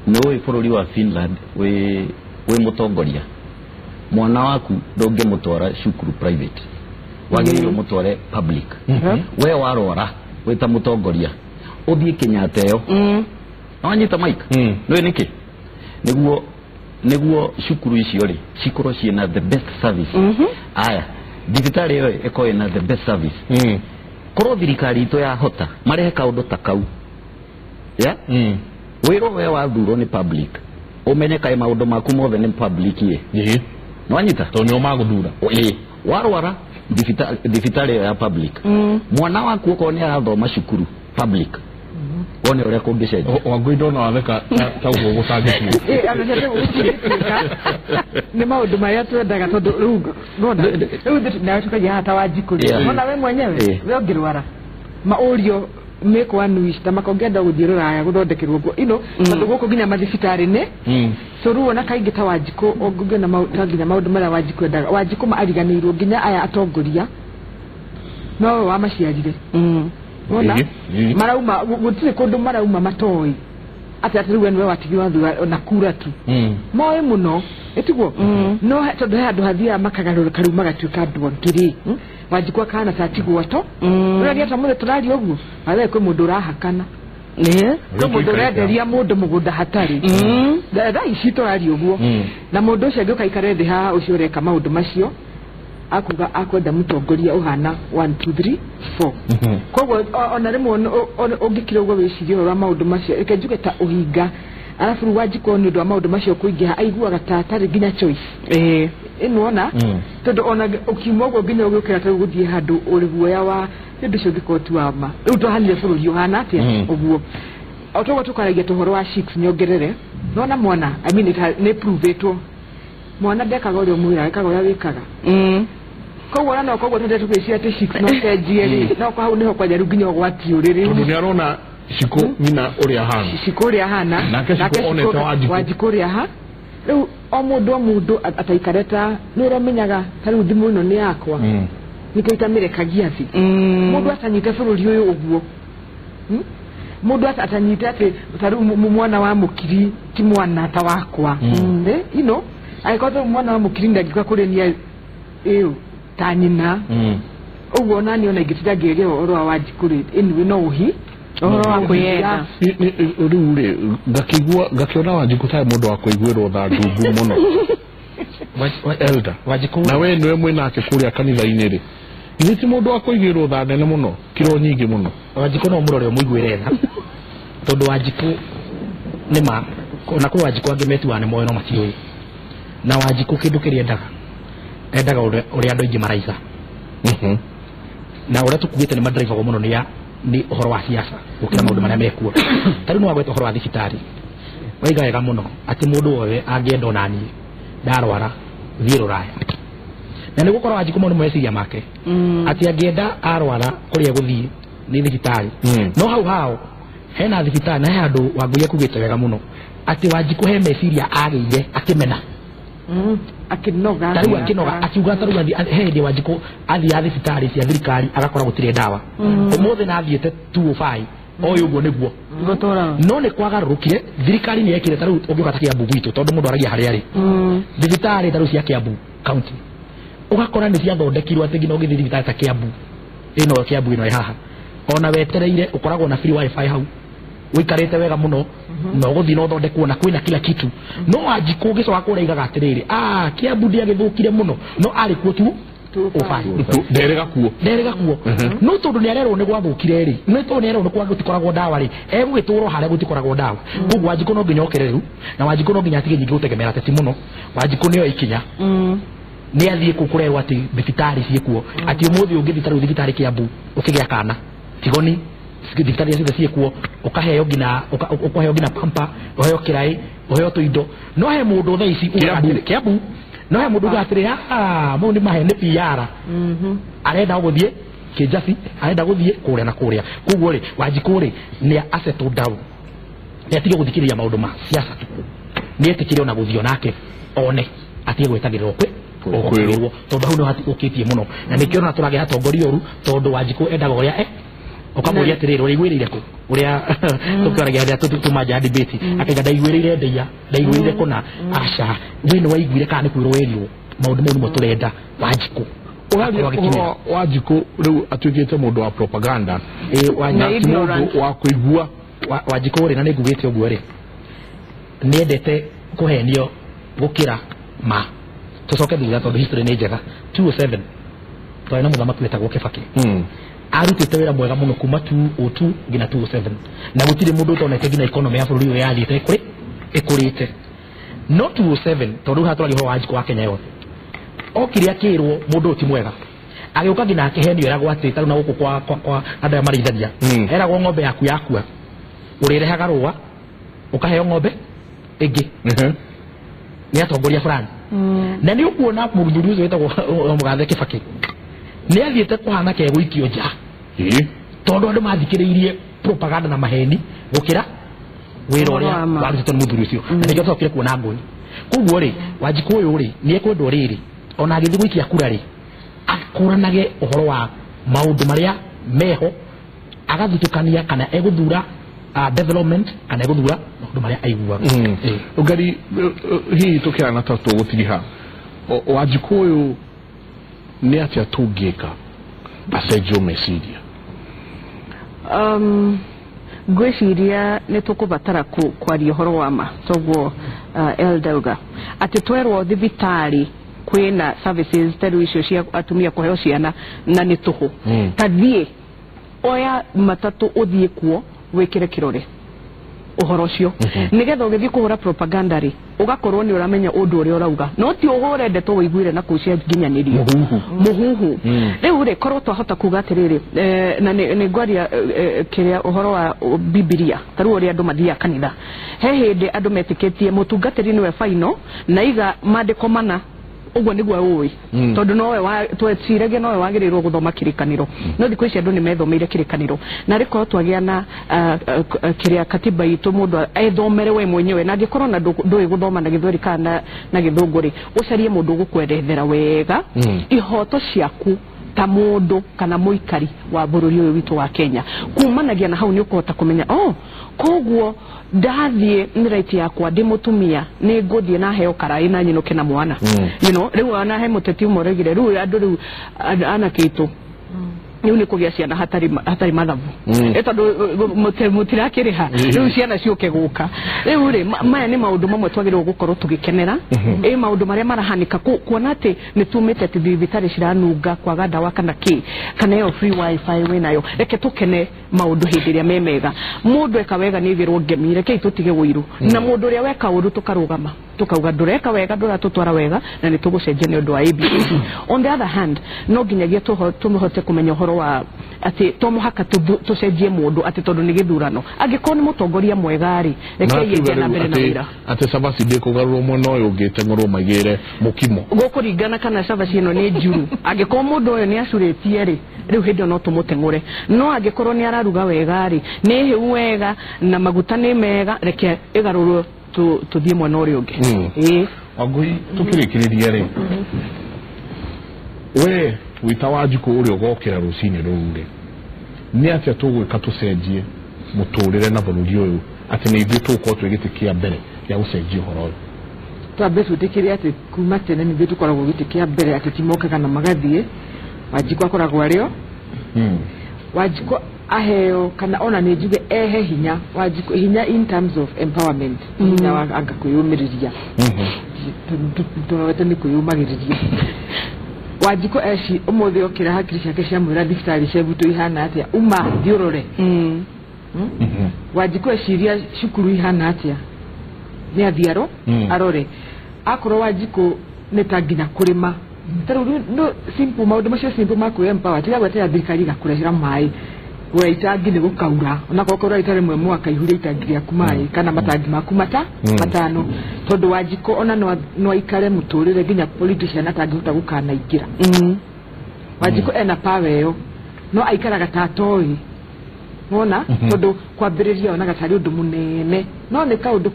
Nĩ bũrũri wa Finland wĩ mũtongoria, mwana waku ndũngĩmũtwara cukuru private, wagĩrĩirwo mũtware public. We warwara wĩ ta mũtongoria ũthiĩ Kenyatta ĩyo. Wanyita Mike? Nĩũĩ nĩkĩ? Nĩguo cukuru icio rĩ cikorwo ciĩna the best service. Aya, thibitarĩ ĩyo ĩkorwo ĩna the best service. Korwo thirikari itũ yahota marehe kaũndũ ta kau, ya wĩrwo we wathurwo nĩ public, ũmenye kaĩ maũndũ maku mothe nĩ public ĩ. Nĩwanyita? Tondũ nĩo magũthura. Warwara thibitarĩ ĩyo ya public, mwana waku okorwo nĩ arathoma cukuru public, wone ũrĩa kũngĩcenjia. Wangũi ndona watheka ta ũguo gũtangĩtuĩka. Nĩ maũndũ marĩa twendaga tondũ rĩu nona rĩu nawe tũkagia haha ta Wanjikũ rĩ, nona we mwenyewe we ũngĩrwara maũrio make one wish ta makongenda gũthiĩ rũraya gũthondekerwo nguo ino, tondũ gũkũ nginya mathibitarĩ-inĩ. So rĩu ona kaingĩ ta Wanjikũ ũngĩona ta nginya maũndũ marĩa Wanjikũ endaga, Wanjikũ ariganĩirwo nginya aya atongoria nowe wamaciarire. Wona marauma gũtirĩ kũndũ marauma matoĩ atĩ atĩ rĩu we nĩwe watigirwo thutha na kura tu, moĩ mũno ĩtiguo. No tondũ he handũ hathiaga makagarũrũka rĩu magatuĩka andũ angĩ rĩ, Wanjikũ akahana ta atigwo to ũrĩa ta mũthĩ tũraria ũguo athe kwĩ mũndũ ũrahakana kwĩ mũndũ ũrenderia mũndũ mũgũnda hatarĩ thaa ici tũraria ũguo na mũndũ ũcio angĩũka aikare thĩ haha ũcio ũreka maũndũ macio akuga akwenda mũtongoria ũhana 1 2 3 4 koguo ona rĩmwe ũngĩkira ũguo wĩcirie ũhoro wa maũndũ macio reke njuge ta ũhinga arabu rĩu Wanjikũ nĩ ũndũ wa maũndũ macio kũingĩha aiguaga ta atarĩ nginya choice ĩnĩwona tondũ ona ũkiuma ũguo nginya ũgĩũkĩra ta gũthiĩ handũ ũrĩ guoya wa ũndũ ũcio ũngĩkorwo ti wa ma rĩu twahanire bũrũri ũhana atĩa ũguo o toguo tũkaragia tũhoro wa chicks nyongerere nona mwana I mean nĩ provĩtwo mwana ndekaga ũrĩa ũmwĩraga ekaga ũrĩa wĩkaga koguo ona no koguo tũndĩ tũgĩciria atĩ chicks no cenjie rĩ no hau nĩho kwanja rĩu nginya ũgwati ũrĩ rĩu tondũ nĩarona Shiko nyina ũrĩa ahana Shiko ũrĩa ahana nake Shiko onete Wanjikũ ũrĩa aha rĩu o mũndũ ataikare ta nĩ ũramenyaga ta rĩu thimũ ĩno nĩ yakwa nĩkĩo itamĩrekagia thĩ mũndũ atanyite bũrũri ũyũ ũguo mũndũ atanyite atĩ ta rĩu mwana wa mũkiri ti mwana ta wakwa you know angĩkorwo ta mwana wa mũkiri ndangĩũka kũrĩ niĩ ĩũ ta nyina ũguo onani ona ingĩtinda ngĩaria ũhoro wa Wanjikũ rĩ anyway no ũhi ũhoro wa kwĩyenda rĩu rĩ ngakĩigua ngakĩona Wanjikũ tarĩ mũndũ wa kũiguĩrwo tha ndungu mũno Elder Wanjikũ na we nĩwe mwĩnake kũrĩa kanitha-inĩ rĩ githĩ ti mũndũ wa kũiguĩrwo tha nene mũno kiro nyingĩ mũno Wanjikũ no mũrore ũmũiguĩre tha tondũ Wanjikũ nĩ ma ona kwĩ Wanjikũ angĩ metuaga nĩ moĩ no matiũĩ na Wanjikũ kĩndũ kĩrĩa endaga endaga ũrĩa andũ aingĩ maraiga na ũrĩa tũkuĩte nĩ madrive-agwo mũno nĩ ũhoro wa siasa gũkĩra maũndũ marĩa mekuo ta rĩu nĩ wagweta ũhoro wa thibitarĩ waiga wega mũno atĩ mũndũ wothe angĩenda ona niĩ ndarwara thiĩ rũraya na nĩ gũkorwo Wanjikũ mau nĩ meciria make atĩ angĩenda arwara kũrĩa gũthiĩ nĩ thibitarĩ no hau hao hena thibitarĩ na he handũ Wangũi akugĩte wega mũno atĩ Wanjikũ he meciria agĩire akĩmena akĩnoga ta rĩu akĩnoga akiuga ta rĩu he hĩndĩ Wanjikũ athiaga thibitarĩ cia thirikari agakora gũtirĩ ndawa ũmũthĩ na athiĩte 205 oĩ ũguo nĩguo no nĩ kwagarũrũkire thirikari nĩ yekire ta rĩu ũngĩũka ta Kĩambu gwitũ tondũ mũndũ aragia harĩa arĩ thibitarĩ ta rĩu cia Kĩambu county ũgakora nĩ ciathondekirwo atĩ nginya ũgĩthiĩ thibitarĩ ta Kĩambu ĩno Kĩambu ĩno ĩ haha ona wetereire ũkoragwo na free wifi hau wikarite wega muno no guthi no thondekwo na kwina kila kitu no Wanjikũ ũgĩcoka kũrĩa aigaga atĩrĩrĩ Kĩambu ndĩagĩthũkire mũno no arĩ kuo tu nderega kuo no tondũ nĩarerwo nĩ gwathũkire rĩ no tondũ nĩarerwo nĩ gũtikoragwo ndawa rĩ egũgĩtũrwo harĩa gũtikoragwo ndawa koguo Wanjikũ no nginya okĩre rĩu na Wanjikũ no nginya atige nyingĩ gũtegemera ateti mũno Wanjikũ nĩoe ikinya nĩ athiĩ kũu kũrerwo atĩ thibitarĩ ciĩkuo atĩ ũmũthĩ ũngĩthiĩ ta rĩu thibitarĩ Kĩambu ũkĩgĩa kana tigoni thibitarĩ ciothe ciĩkuo ũkaheo nginya ũkaheo nginya pampa ũheo kĩraĩ ũheo tũindo no he mũndũ thaa ici Kĩambu no he mũndũ ugaga atĩrĩ mau nĩ mahe nĩ PR arenda gũthiĩ Kĩnjabi arenda gũthiĩ kũrĩa na kũrĩa koguo rĩ Wanjikũ rĩ nĩ a settle down nĩ atige gũthikĩrĩria maũndũ ma siasa nĩ etĩkĩre ona gũthiĩ onake one atige gwĩtagĩrĩrwo kwĩrwo tondũ hau nĩho ũkĩtie mũno na nĩkĩo ona tũragĩa atongoria ũru tondũ Wanjikũ endaga ũrĩa ũkamũria atĩrĩrĩ ũrĩa kũ ũrĩa tũkĩaragia harĩa tuma nja debate akaiga ndaiguĩrĩire ndeia ndaiguĩrĩire kũna aca we nĩ waiguire kana nĩ kwĩrwo werirwo maũndũ mau nĩmo tũrenda Wanjikũ ũraria ũhoro Wanjikũ rĩu atuĩkĩte mũndũ wa propaganda na ti mũndũ wa kũigua Wanjikũ rĩ na nĩ ngugĩte ũguo rĩ nĩendete kũhenio gũkĩra ma tũcoke thutha tondũ history nĩ njega 207 twarĩ na mũthamaki wetagwo Kĩbakĩ arutĩte wĩra mwega mũno kuma 202 nginya 207 na gũtirĩ mũndũ ũtonete nginya economy ya bũrũri ũyũ yathiĩte ĩkũrĩte no 207 tondũ haha tũragia ũhoro wa Wanjikũ wa Kenya yothe okire akĩrwo mũndũ ũyũ ti mwega agĩũka nginya akĩhenio eragwo atĩ tarĩu na gũkũ kwa andũ aya marĩithagia eragwo ng'ombe yaku yakua ũrĩrehaga rũa ũkaheo ng'ombe ĩngĩ nĩ atongoria fulani na nĩ ũkuona mũthuri ũcio wĩtagwo Mũgathe Kĩbakĩ nĩ athiĩte kũhana ke gũikio nja tondũ andũ mathikĩrĩirie propaganda na maheni gũkĩra wĩra ũrĩa warutĩtwo nĩ mũthuri ũcio na nĩkĩo tũcokire kuona ngũĩ koguo rĩ Wanjikũ ũyũ rĩ nĩ ekwendwo rĩrĩ ona agĩthiĩ gũikia kura rĩ akũranage ũhoro wa maũndũ marĩa meho agathutũkania kana egũthura development kana egũthura maũndũ marĩa aiguaga ũngari hihi tũkĩrana ta tũgũtiriha Wanjikũ ũyũ nĩ atĩa tũngĩka Acenjio meciria. Ngwĩciria nĩ tũkũbatara kwaria ũhoro wa ma toguo Elder atĩ twerwo thibitarĩ kwĩna services ta rĩu icio cia atumia kũheo ciana na nĩ tũhũ. Ta thiĩ oya matatũ ũthiĩ kuo wĩkĩre kĩrore ũhoro ũcio nĩgetha ũgĩthiĩ kũhũra propaganda rĩ ũgakorwo nĩ ũramenya ũndũ ũrĩa ũrauga no ti ũhũre ndeto wĩiguire na kũu cia nginyanĩrio mũhuhu. Rĩu rĩ korwo twahota kuga atĩrĩrĩ na nĩ ngwaria kĩrĩa ũhoro wa Bibilia ta rĩu ũrĩa andũ mathiaga kanitha he hĩndĩ andũ metĩkĩtie mũtungatĩri nĩwe faino na iga maandĩko mana ũguo nĩguo ũĩ tondũ nowe tweciragia nowe wagĩrĩirwo gũthoma kĩrĩkanĩro no thikũ ici andũ nĩ methomeire kĩrĩkanĩro na rĩkorwo twagĩa na kĩrĩa katiba itũ mũndũ ethomere we mwenyewe na angĩkorwo na ndũĩ gũthoma na gĩthweri kana na gĩthũngũ rĩ ũcarie mũndũ ũgũkwerethera wega ihoto ciaku ta mũndũ kana mũikari wa bũrũri ũyũ witũ wa Kenya kumanagia na hau nĩ ũkũhota kũmenya oh koguo ndathiĩ nĩ right yakwa ndĩ mũtumia nĩ ngũthiĩ na heo karaĩ na nyinũke na mwana. You know rĩu ona he mũteti ũmwe ũraugire rĩu andũ rĩu anake aitũ rĩu nĩ kũgĩa ciana hatarĩ mathabu tondũ mũtirakĩrĩha rĩu ciana ciũke gũka. Rĩu rĩ maya nĩ maũndũ mamwe twagĩrĩirwo gũkorwo tũgĩkenera ĩ maũndũ marĩa marahanĩka kuona atĩ nĩ tumĩte atĩ thibitarĩ ciranunga kwaga ndawa kana kĩ kana ĩyo free wifi wĩnayo reke tũkene maũndũ hĩndĩ ĩrĩa me mega. Mũndũ eka wega nĩ aigĩrwo ngemi rekei tũtige ũiru na mũndũ ũrĩa weka ũru tũkarũgama tukauga ndũreka wega ndũratũtwara wega na nĩ tũgũcenjia nĩ ũndũ wa ABCD. On the other hand no nginyagia tũhote kũmenya ũhoro wa atĩ to mũhaka tũcenjie mũndũ atĩ tondũ nĩ gĩthurano angĩkorwo nĩ mũtongoria mwega rĩ rekei ĩthiĩ na mbere na wĩra. Atĩ cabaci ndĩkũgarũrwo mwena ũyũ ũngĩ ĩteng'ũrwo maigĩre mũkimo gũkũringana kana cabaci ĩno nĩ njuru angĩkorwo mũndũ ũyũ nĩ acurĩtie rĩ rĩu hĩndĩ ĩyo no tũmũteng'ũre no angĩkorwo nĩ araruga wega rĩ nĩ hĩu wega na maguta nĩ mega reke ĩgarũrwo tuthiĩ mwena ũrĩa ũngĩ. Wangũi tũkĩrĩkĩrĩria rĩ we wĩta Wanjikũ ũrĩa ũgokĩra rũcinĩ rũu rĩ nĩ atĩa tũgwĩka tũcenjie mũtũrĩre na bũrũri ũyũ atĩ nĩ ithuĩ tũgũkorwo twĩ gĩtĩ kĩa mbere gĩa gũcenjia ũhoro ũyũ? Twambe twĩtĩkĩre atĩ kuma tene nĩ ithuĩ tũkoragwo gĩtĩ kĩa mbere atĩ ti mokaga na magathiĩ. Wanjikũ akoragwo arĩo Wanjikũ aheo kana ona nĩ njuge ehe hinya Wanjikũ hinya in terms of empowerment hinya wa anga kwĩyũmĩrĩria tũrorete nĩ kwĩyũmagĩrĩria. Wanjikũ eci ũmũthĩ okĩra hakiri ciake ciamwĩra thibitarĩ cia gwitũ ihana atĩa uma thiĩ ũrore. Wanjikũ eciria cukuru ihana atĩa nĩ athiĩ arore akorwo Wanjikũ nĩ ta nginya kũrĩma ta rĩu no simple maũndũ macio simple ma kwĩ empower tiga gweterera thirikari ĩgakũrehera maĩ gũra itangi nĩ gũkaura onakorwo kaura rita rĩmwe mwaka ihuria itangi rĩaku maĩ kana matangi maku matano tondũ Wanjikũ ona no aikare mũtũrĩre nginya politician atangĩhota gũkanaingĩra. Wanjikũ ena power ĩyo no aikaraga ta atoĩ wona tondũ kwambĩrĩria onaga tarĩ ũndũ mũnene no nĩ kaũndũ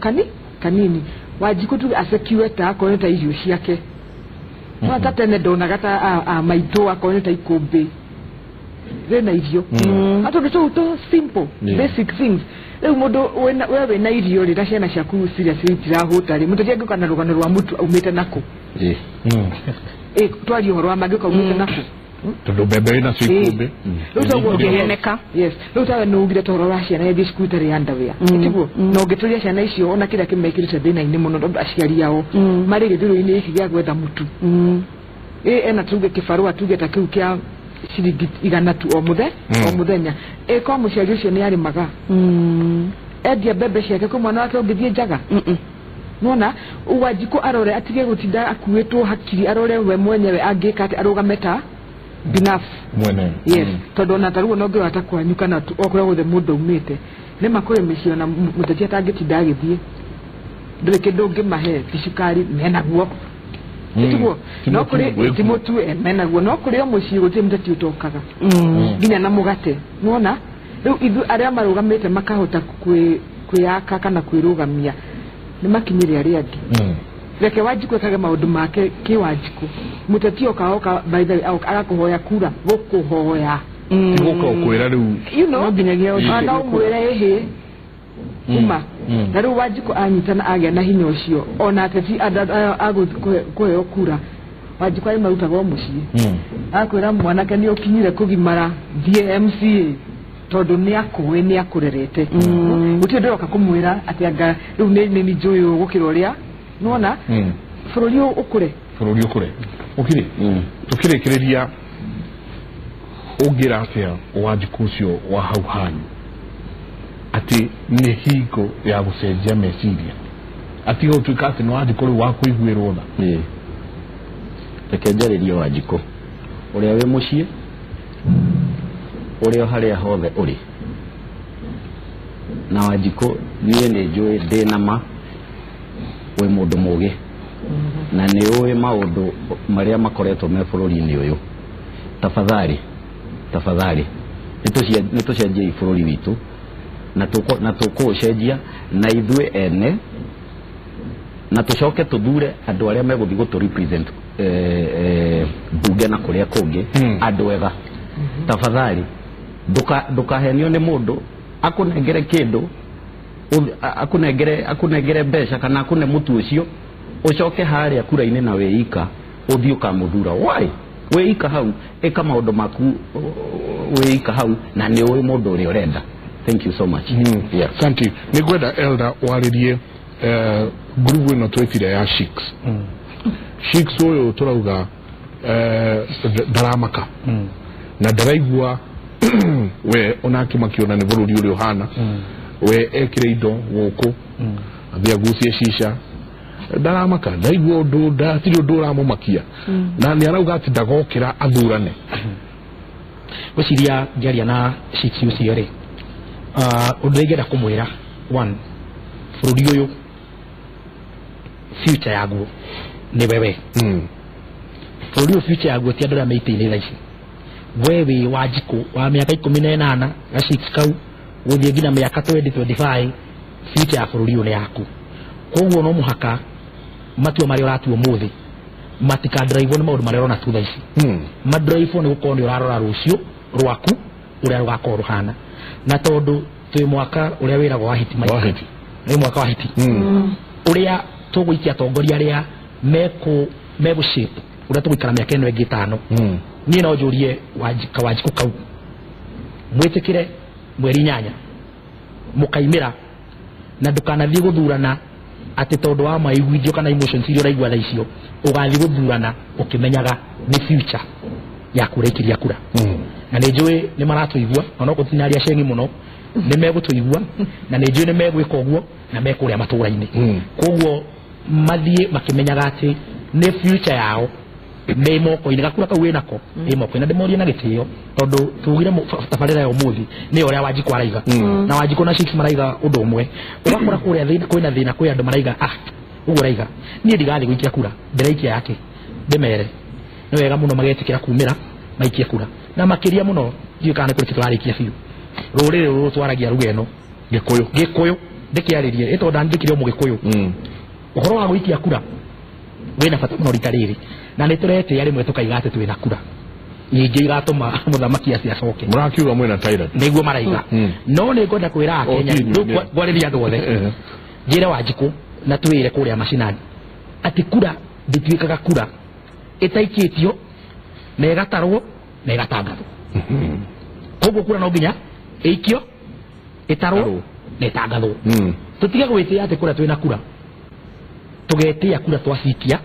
kanini. Wanjikũ tuge acekiwe ta akorwo nĩ ta irio ciake no ta tene ndonaga ta maitũ akorwo nĩ ta ikũmbĩ rĩna irio atondũ tũu tũ simple basic things. Rĩu mũndũ we wĩna irio rĩ na ciana ciaku seriously itirahũta rĩ mũteti angĩũka na rũgano rwa mũtu aumĩte nakũ twarie ũhoro wa mangĩũka aumĩte nakũ tondũ mbembe wĩnacio ikũmbĩ rĩu toguo ũngĩheneka. Yes rĩu tawe nĩ ugire tũhoro wa ciana ithiĩ cukuru itarĩ underwear tiguo na ũngĩtũria ciana icio ona kĩrĩa kĩmekĩrĩte thĩna-inĩ mũno tondũ aciari ao marĩ gĩthurũ-inĩ gĩkĩ gĩa gwetha mũtu ena tuge kĩbarũa tuge ta kĩu kĩa ciringi 100 tu o mũthenya ĩko mũciari ũcio nĩ arĩmaga endia mbembe ciake kwĩ mwana wake ũngĩthiĩ njaga nona Wanjikũ arore atige gũtinda akuĩtwo hakiri arore we mwenyewe angĩka atĩ arũgame ta binafsi mwene. Yes tondũ ona ta rĩu ona ũngĩrora ta kwanyu kana o kũrĩa guothe mũndũ aumĩte nĩ ma kũrĩ mĩciĩ ona mũteti atangĩtinda agĩthiĩ ndũrĩ kĩndũ ũngĩmahe ti cukari menaguo tiguo no kũrĩ ti mũtu menaguo no kũrĩ o mũciĩ gũtirĩ mũteti ũtokaga nginya na mũgate nĩwona rĩu ithuĩ arĩa marũgamĩte makahota kwĩyaka kana kwĩrũgamia nĩ makinyĩre arĩa angĩ. Reke Wanjikũ ekage maũndũ make kĩ Wanjikũ mũteti oka by the way agakũhoya kura gũkũhoya gũka ũkwĩra rĩu you know no nginyagia no ũmwĩre ĩhĩ uma na rĩu Wanjikũ anyitana agĩa na hinya ũcio ona ateti agũkũheo kura Wanjikũ arĩ marutagwo mũciĩ akwĩra mwanake nĩ ũkinyire kũgimara thiĩ MCA tondũ nĩ akũĩ nĩ akũrerete gũtirĩ ndĩroka kũmwĩra atĩ anga rĩu nĩ nĩ njũĩ ũũ gũkĩra ũrĩa nĩwona bũrũri ũyũ ũkũre bũrũri ũkũre ũkĩrĩ tũkĩrĩkĩrĩria ũngĩra atĩa Wanjikũ ũcio wa hau hanyu atĩ nĩ hingo ya gũcenjia meciria atige gũtuĩka atĩ nĩ Wanjikũ rĩu wa kũiguĩrwo tha. Reke njarĩrie Wanjikũ ũrĩa wĩ mũciĩ ũrĩa harĩa hothe ũrĩ na Wanjikũ niĩ nĩ njũĩ ndĩ na ma wĩ mũndũ mũgĩ na nĩ ũĩ maũndũ marĩa makoretwo me bũrũri-inĩ ũyũ. Tafadhali tafadhali nĩ tũcenjiei bũrũri witũ na tũkũũcenjia na ithuĩ ene na tũcoke tũthure andũ arĩa megũthiĩ gũtũ represent mbunge na kũrĩa kũngĩ andũ ega. Tafadhali ndũkahenio nĩ mũndũ akũnengere kĩndũ akũnengere mbeca kana akũne mũtu ũcio ũcoke harĩa kura-inĩ na wĩika ũthiĩ ũkamũthura. Why? Wĩika hau ĩka maũndũ maku wĩika hau na nĩ ũĩ mũndũ ũrĩa ũrenda. Thank you so much. Yeah. Thank you. Nĩ ngwenda Elder warĩrie ngurubu ĩno twĩtire ya Sheiks. Sheiks ũyũ tũrauga ndaramaka na ndaraigua we onake makiona nĩ bũrũri ũrĩa ũhana we ekire indo gũkũ athiĩ agucie cica ndaramaka ndaigua ũndũ ndatirĩ ũndũ ũramũmakia na nĩ arauga atĩ ndagokĩra athurane. Gwĩciria ngĩaria na Sheiks ũcio rĩ ũndũ ingĩenda kũmwĩra one bũrũri ũyũ future yaguo nĩ wewe. Bũrũri ũyũ future yaguo ti andũ arĩa me itĩ-inĩ thaa ici. We wĩ Wanjikũ wa mĩaka 18 ga Sheiks kau gũthiĩ nginya mĩaka 2025 future ya bũrũri ũyũ nĩ yaku. Koguo no mũhaka matua marĩa ũratua ũmũthĩ matikadrive nĩ maũndũ marĩa ũrona tu thaa ici. Madrive nĩ gũkorwo nĩ ũrarora rũciũ rwaku ũrĩa rũgakorwo rũhana. Na tondũ twĩ mwaka ũrĩa wĩragwo wa hiti maita nĩ mwaka wa hiti ũrĩa tũgũikia atongoria arĩa megũ shape ũrĩa tũgũikara mĩaka ĩno ĩngĩ 5. Niĩ no njũrie Wanjikũ kau mwĩtĩkĩre mweri 8 mũkaimĩra na ndũkanathiĩ gũthurana atĩ tondũ wa maiguithio kana emotions iria ũraigua thaa icio ũgathiĩ gũthurana ũkĩmenyaga nĩ future yaku ũraikiria kura. Na nĩ njũĩ nĩ maratũigua ona okorwo tinaria cengi mũno nĩ megũtũigua na nĩ njũĩ nĩ megwĩka ũguo na mekũrĩa matũra-inĩ. Koguo mathiĩ makĩmenyaga atĩ nĩ future yao me moko-inĩ gakura kau wĩnako ĩ moko-inĩ na ndĩmorie na gĩtĩo tondũ tugire tabarĩra ya ũmũthĩ nĩ ũrĩa Wanjikũ araiga na Wanjikũ na Sheiks maraiga ũndũ ũmwe. Ũgakora kũrĩa thĩna kwĩna thĩna kwĩ andũ maraiga ũguo raiga niĩ ndigathiĩ gũikia kura ndĩraikia yake ndĩmere nĩ wega mũno magetĩkĩra kumĩra maikie kura na makĩria mũno ndiũĩ kana nĩ kũrĩ kĩndũ tũrarĩkia biũ rũrĩrĩ rũrũ twaragia ruga ĩno Gĩkũyũ ndĩkĩarĩrie ĩ tondũ ndandĩkire o Mũgĩkũyũ ũhoro wa gũikia kura wĩna bata mũno rita rĩrĩ na nĩ tũretĩĩa rĩmwe tũkaiga atĩ twĩna kura nyingĩ igatũma mũthamaki acio acoke. Mũrakiuga mwĩna Thailand nĩguo maraiga. No nĩ ngwenda kwĩra Akenya rĩu ngwarĩria andũ othe njĩre Wanjikũ na twĩre kũrĩa macinani atĩ kura ndĩtuĩkaga kura ĩtaikĩtio na ĩgatarwo na ĩgatangathwo. Koguo kura no nginya ĩikio ĩtarwo na ĩtangathwo. Tũtige gwĩtĩĩa atĩ kura twĩna kura tũgetĩĩa kura twacikia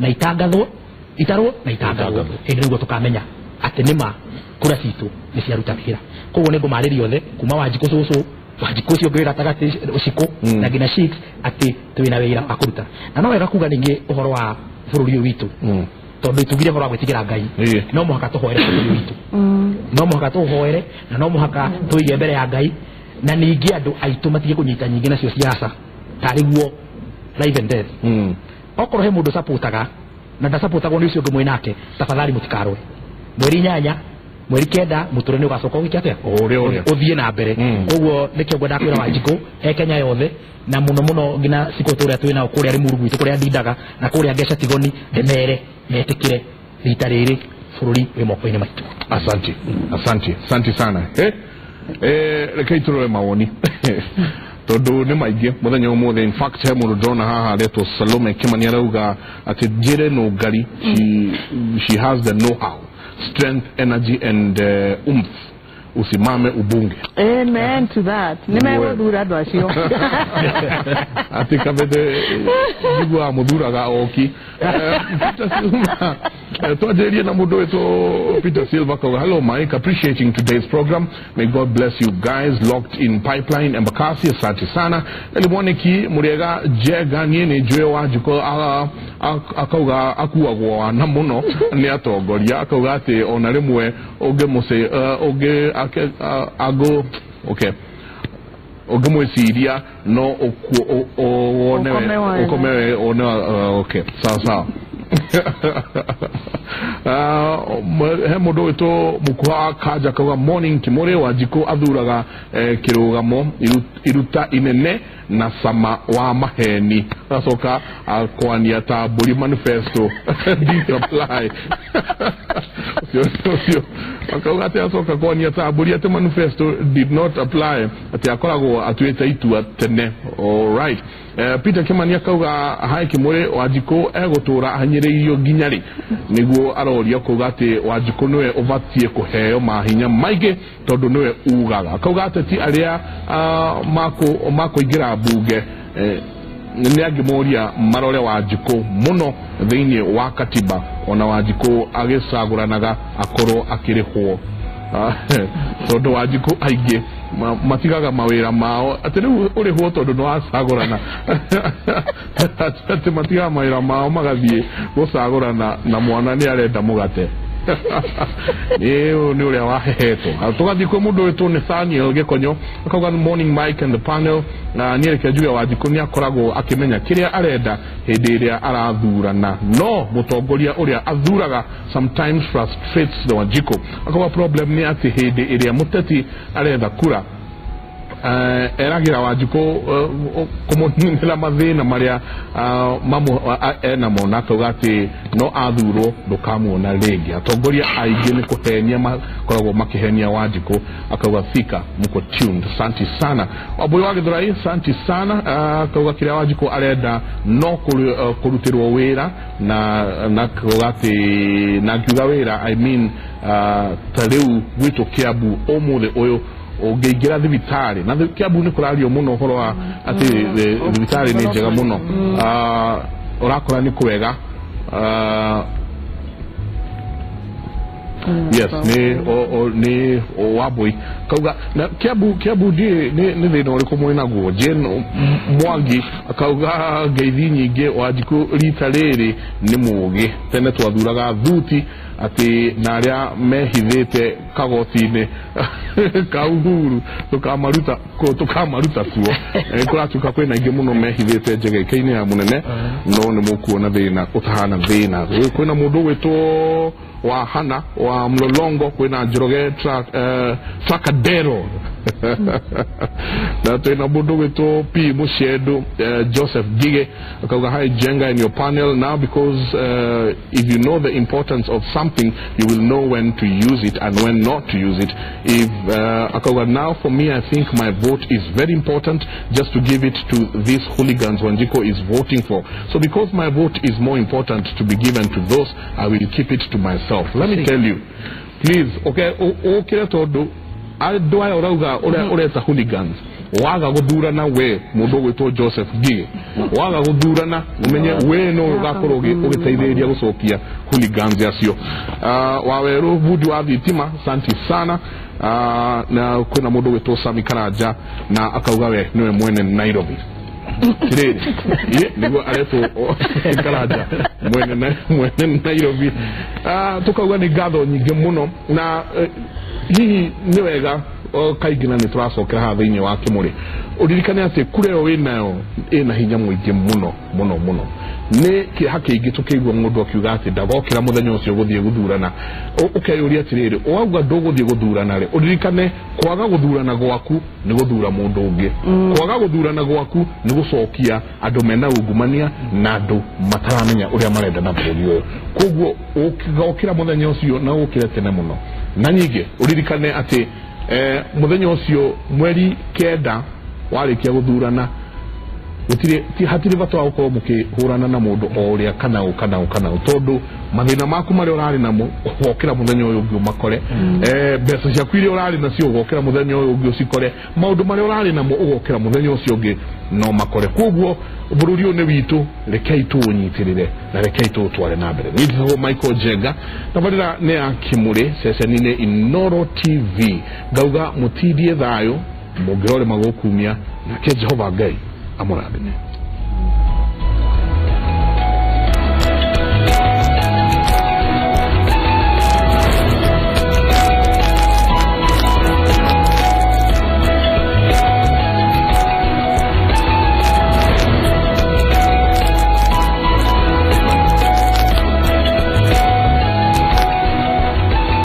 na itangathwo itarwo na itangathwo hĩndĩ nĩguo tũkamenya atĩ nĩma kura citũ nĩ ciaruta wĩra. Koguo nĩ ngũmarĩria othe kuma Wanjikũ cũcũ Wanjikũ ũcio ũngĩ wĩ gatagatĩ Ũcikũ na nginya Sheiks atĩ twĩna wĩra wa kũruta. Na no wega kuga ningĩ ũhoro wa bũrũri ũyũ witũ tondũ tugire ũhoro wa gwĩtigĩra Ngai no mũhaka tũhoere bũrũri witũ no mũhaka tũhoere na no mũhaka tũige mbere ya Ngai na ningĩ andũ aitũ matige kũnyita nyingĩ nacio siasa tarĩ guo life and death. Okorwo he mũndũ supportaga na ndasupportagwo nĩ ũcio ũngĩ mwĩ nake tafadhali mũtikarũe. Mweri 8 mweri 9 mũtũrĩre nĩ ũgacoka ũgĩke atĩa ũthiĩ na mbere. Koguo nĩkĩo ngwendaga kwĩra Wanjikũ e Kenya yothe na mũno mũno nginya cikũ tũrĩa twĩ nao kũrĩa Rĩmuru gwitũ kũrĩa ndindaga na kũrĩa Ngeca Tigoni ndĩmere metĩkĩre rita rĩrĩ bũrũri wĩ moko-inĩ maitũ. Asante asante asante sana. Rekei tũrore mawoni. Tondu nĩ maingĩ mũthenya ũmũthĩ. In fact, he mũndũ ndĩrona haha aretwo Salome Kimani arauga atĩ Njere Nũngari, she has the know how, strength, energy and oomph, usimame ubunge. Amen to that. Nĩ megũthura andũ acio. Atĩ kabete njiguaga mũthuraga oki. Peter Silva, twanjĩrĩrie na mũndũ wĩtwo Peter Silva kauga, "Hello Mike, appreciating today's program. May God bless you guys locked in Pipeline Embakasi. Asante sana." Elimwaniki mũrĩega Njega, niĩ nĩ njũĩ Wanjikũ akauga akuagwo wana mũno nĩ atongoria, akauga atĩ ona rĩmwe ũngĩmũce ũngĩ agũ okay ũngĩmwĩciria no wone Ũkome wega. Ũkome wone. Okay, sawa sawa. He mũndũ wĩtwo Mũkuha Kanja kauga, "Morning Kimũrĩ, Wanjikũ athuraga kĩrũgamo iruta inene na cama wa maheni, agacoka akwania ta mbũri, manifesto didn't apply." Ũcio akauga atĩ acoka kwania ta mbũri atĩ manifesto did not apply, atĩ akoragwo atuĩte itua tene. Alright. Peter Kimani akauga, "Hi Kimũrĩ, Wanjikũ egũtũra ahanyĩrĩirio nginya rĩ?" Nĩguo aroria kuga atĩ Wanjikũ nĩwe ũbatiĩ kũheo mahinya maingĩ tondũ nĩwe ugaga. Akauga ateti arĩa makũingĩra mbunge nĩ angĩmoria marore Wanjikũ mũno thĩinĩ wa katiba, ona Wanjikũ agĩcagũranaga akorwo akĩrĩhwo. Tondũ Wanjikũ aingĩ matigaga mawĩra mao, atĩ rĩu ũrĩhwo tondũ nĩ wacagũrana, atĩ matigaga mawĩra mao magathiĩ gũcagũrana na mwana nĩ arenda mũgate. Nĩ nĩ ũrĩa wahehetwo. Tũgathiĩ kwĩ mũndũ wĩtwo Nathaniel Gĩkonyo akauga, "Morning Mike and the panel, na niĩ reke njuge Wanjikũ nĩ akoragwo akĩmenya kĩrĩa arenda hĩndĩ ĩrĩa arathurana, no mũtongoria ũrĩa athuraga sometimes frustrates the Wanjikũ." Akauga problem nĩ atĩ hĩndĩ ĩrĩa mũteti aretha kura eragĩra Wanjikũ kũmũninĩra mathĩna marĩa enamo, na akauga atĩ no athurwo ndũkamuona rĩngĩ. Atongoria aingĩ nĩ kũhenia makoragwo makĩhenia Wanjikũ. Akauga Thika mko tuned, asante sana. Wambui wa Gĩthũrai, asante sana. Akauga kĩrĩa Wanjikũ arenda no kũrutĩrwo wĩra na akauga atĩ na ngiuga wĩra, I mean, ta rĩu gwitũ Kiambu ũmũthĩ ũyũ ũngĩingĩra thibitarĩ na Kiambu nĩ kũrario mũno ũhoro wa atĩ thibitarĩ nĩ njega mũno. Ũrakora nĩ kwega. Yes, nĩ nĩ Wambui kauga na Kiambu ndiĩ nĩ thĩna ũrĩkũ mwĩ naguo. Jane Mwangi akauga, "Ngeithi nyingĩ Wanjikũ, rita rĩrĩ nĩ mũgĩ. Tene twathuraga thuti atĩ na arĩa mehithĩte kagoti-inĩ ka Uhuru tũkamaruta kuo." Kũratuĩka kwĩna aingĩ mũno mehithĩte njegeke-inĩ ya mũnene, no nĩ mũkuona thĩna ũtahana thĩna. Kwĩna mũndũ ũgwĩtwo wa Hana wa Mlolongo, kwĩna Njoroge Tracadero, na twĩna mũndũ ũgwĩtwo P Mũchendu. Joseph Gige akauga, "Hi Jenga in your panel. Now because if you know the importance of something, you will know when to use it and when not to use it." If akauga, "Now for me, I think my vote is very important just to give it to these hooligans Wanjiko is voting for. So because my vote is more important to be given to those, I will keep it to myself." Let me tell you, please, okay, ũkĩre tondũ andũ aya ũrauga ũrĩa ũreta hooligans, waga gũthurana we mũndũ ũgwĩtwo Joseph Gige, waga gũthurana ũmenye we no ũgakorwo ũgĩteithĩrĩria gũcokia hooligans acio. Wawerũ bundi wa thitima, santi sana. Na kwĩna mũndũ ũgwĩtwo Sami Karanja na akauga we nĩwe mwene Nairobi tirĩrĩ. Ĩ, nĩguo aretwo Karanja mwene Nairobi. Tukauga nĩ ngatho nyingĩ mũno na hihi nĩ wega kaingĩ na nĩ tũracokera haha thĩinĩ wa Kĩmũrĩ, ũririkane atĩ kura ĩyo wĩnayo ĩna hinya mũingĩ mũno mũno mũno. Nĩ kĩeha kĩingĩ tũkĩigua mũndũ akiuga atĩ ndagokĩra mũthenya ũcio gũthiĩ gũthurana. Ũkeyũria atĩrĩrĩ, wauga ndũgũthiĩ gũthurana rĩ, ũririkane kwaga gũthurana gwaku nĩ gũthura mũndũ ũngĩ, kwaga gũthurana gwaku nĩ gũcokia andũ mena ungumania na andũ mataramenya ũrĩa marenda na bũrũri ũyũ. Koguo ũgokĩra mũthenya ũcio na ũkĩre tene mũno, na nyingĩ ũririkane atĩ mũthenya ũcio mweri 9. Warĩkia gũthurana gũtirĩ hatirĩ bata wa gũkorwo mũkĩhũrana na mũndũ o ũrĩa kana ũ kana ũ kana ũ, tondũ mathĩna maku marĩa ũrarĩ namo ũgokĩra mũthenya ũyũ ũngĩ ũmakore, mbeca ciaku iria ũrarĩ nacio ũgokĩra mũthenya ũyũ ũngĩ ũcikore, maũndũ marĩa ũrarĩ namo ũgokĩra mũthenya ũcio ũngĩ no makore. Koguo bũrũri ũyũ nĩ witũ, rekei tũũnyitĩrĩre na rekei tũũtware na mbere. Niĩ njĩtagwo Michael Njenga, tabarĩra nĩ ya Kĩmũrĩ ceceni-inĩ Inooro TV. Ngauga mũtindie thayũ, mũngĩrorĩma gũkumia, nake Jehova Ngai amũrathime.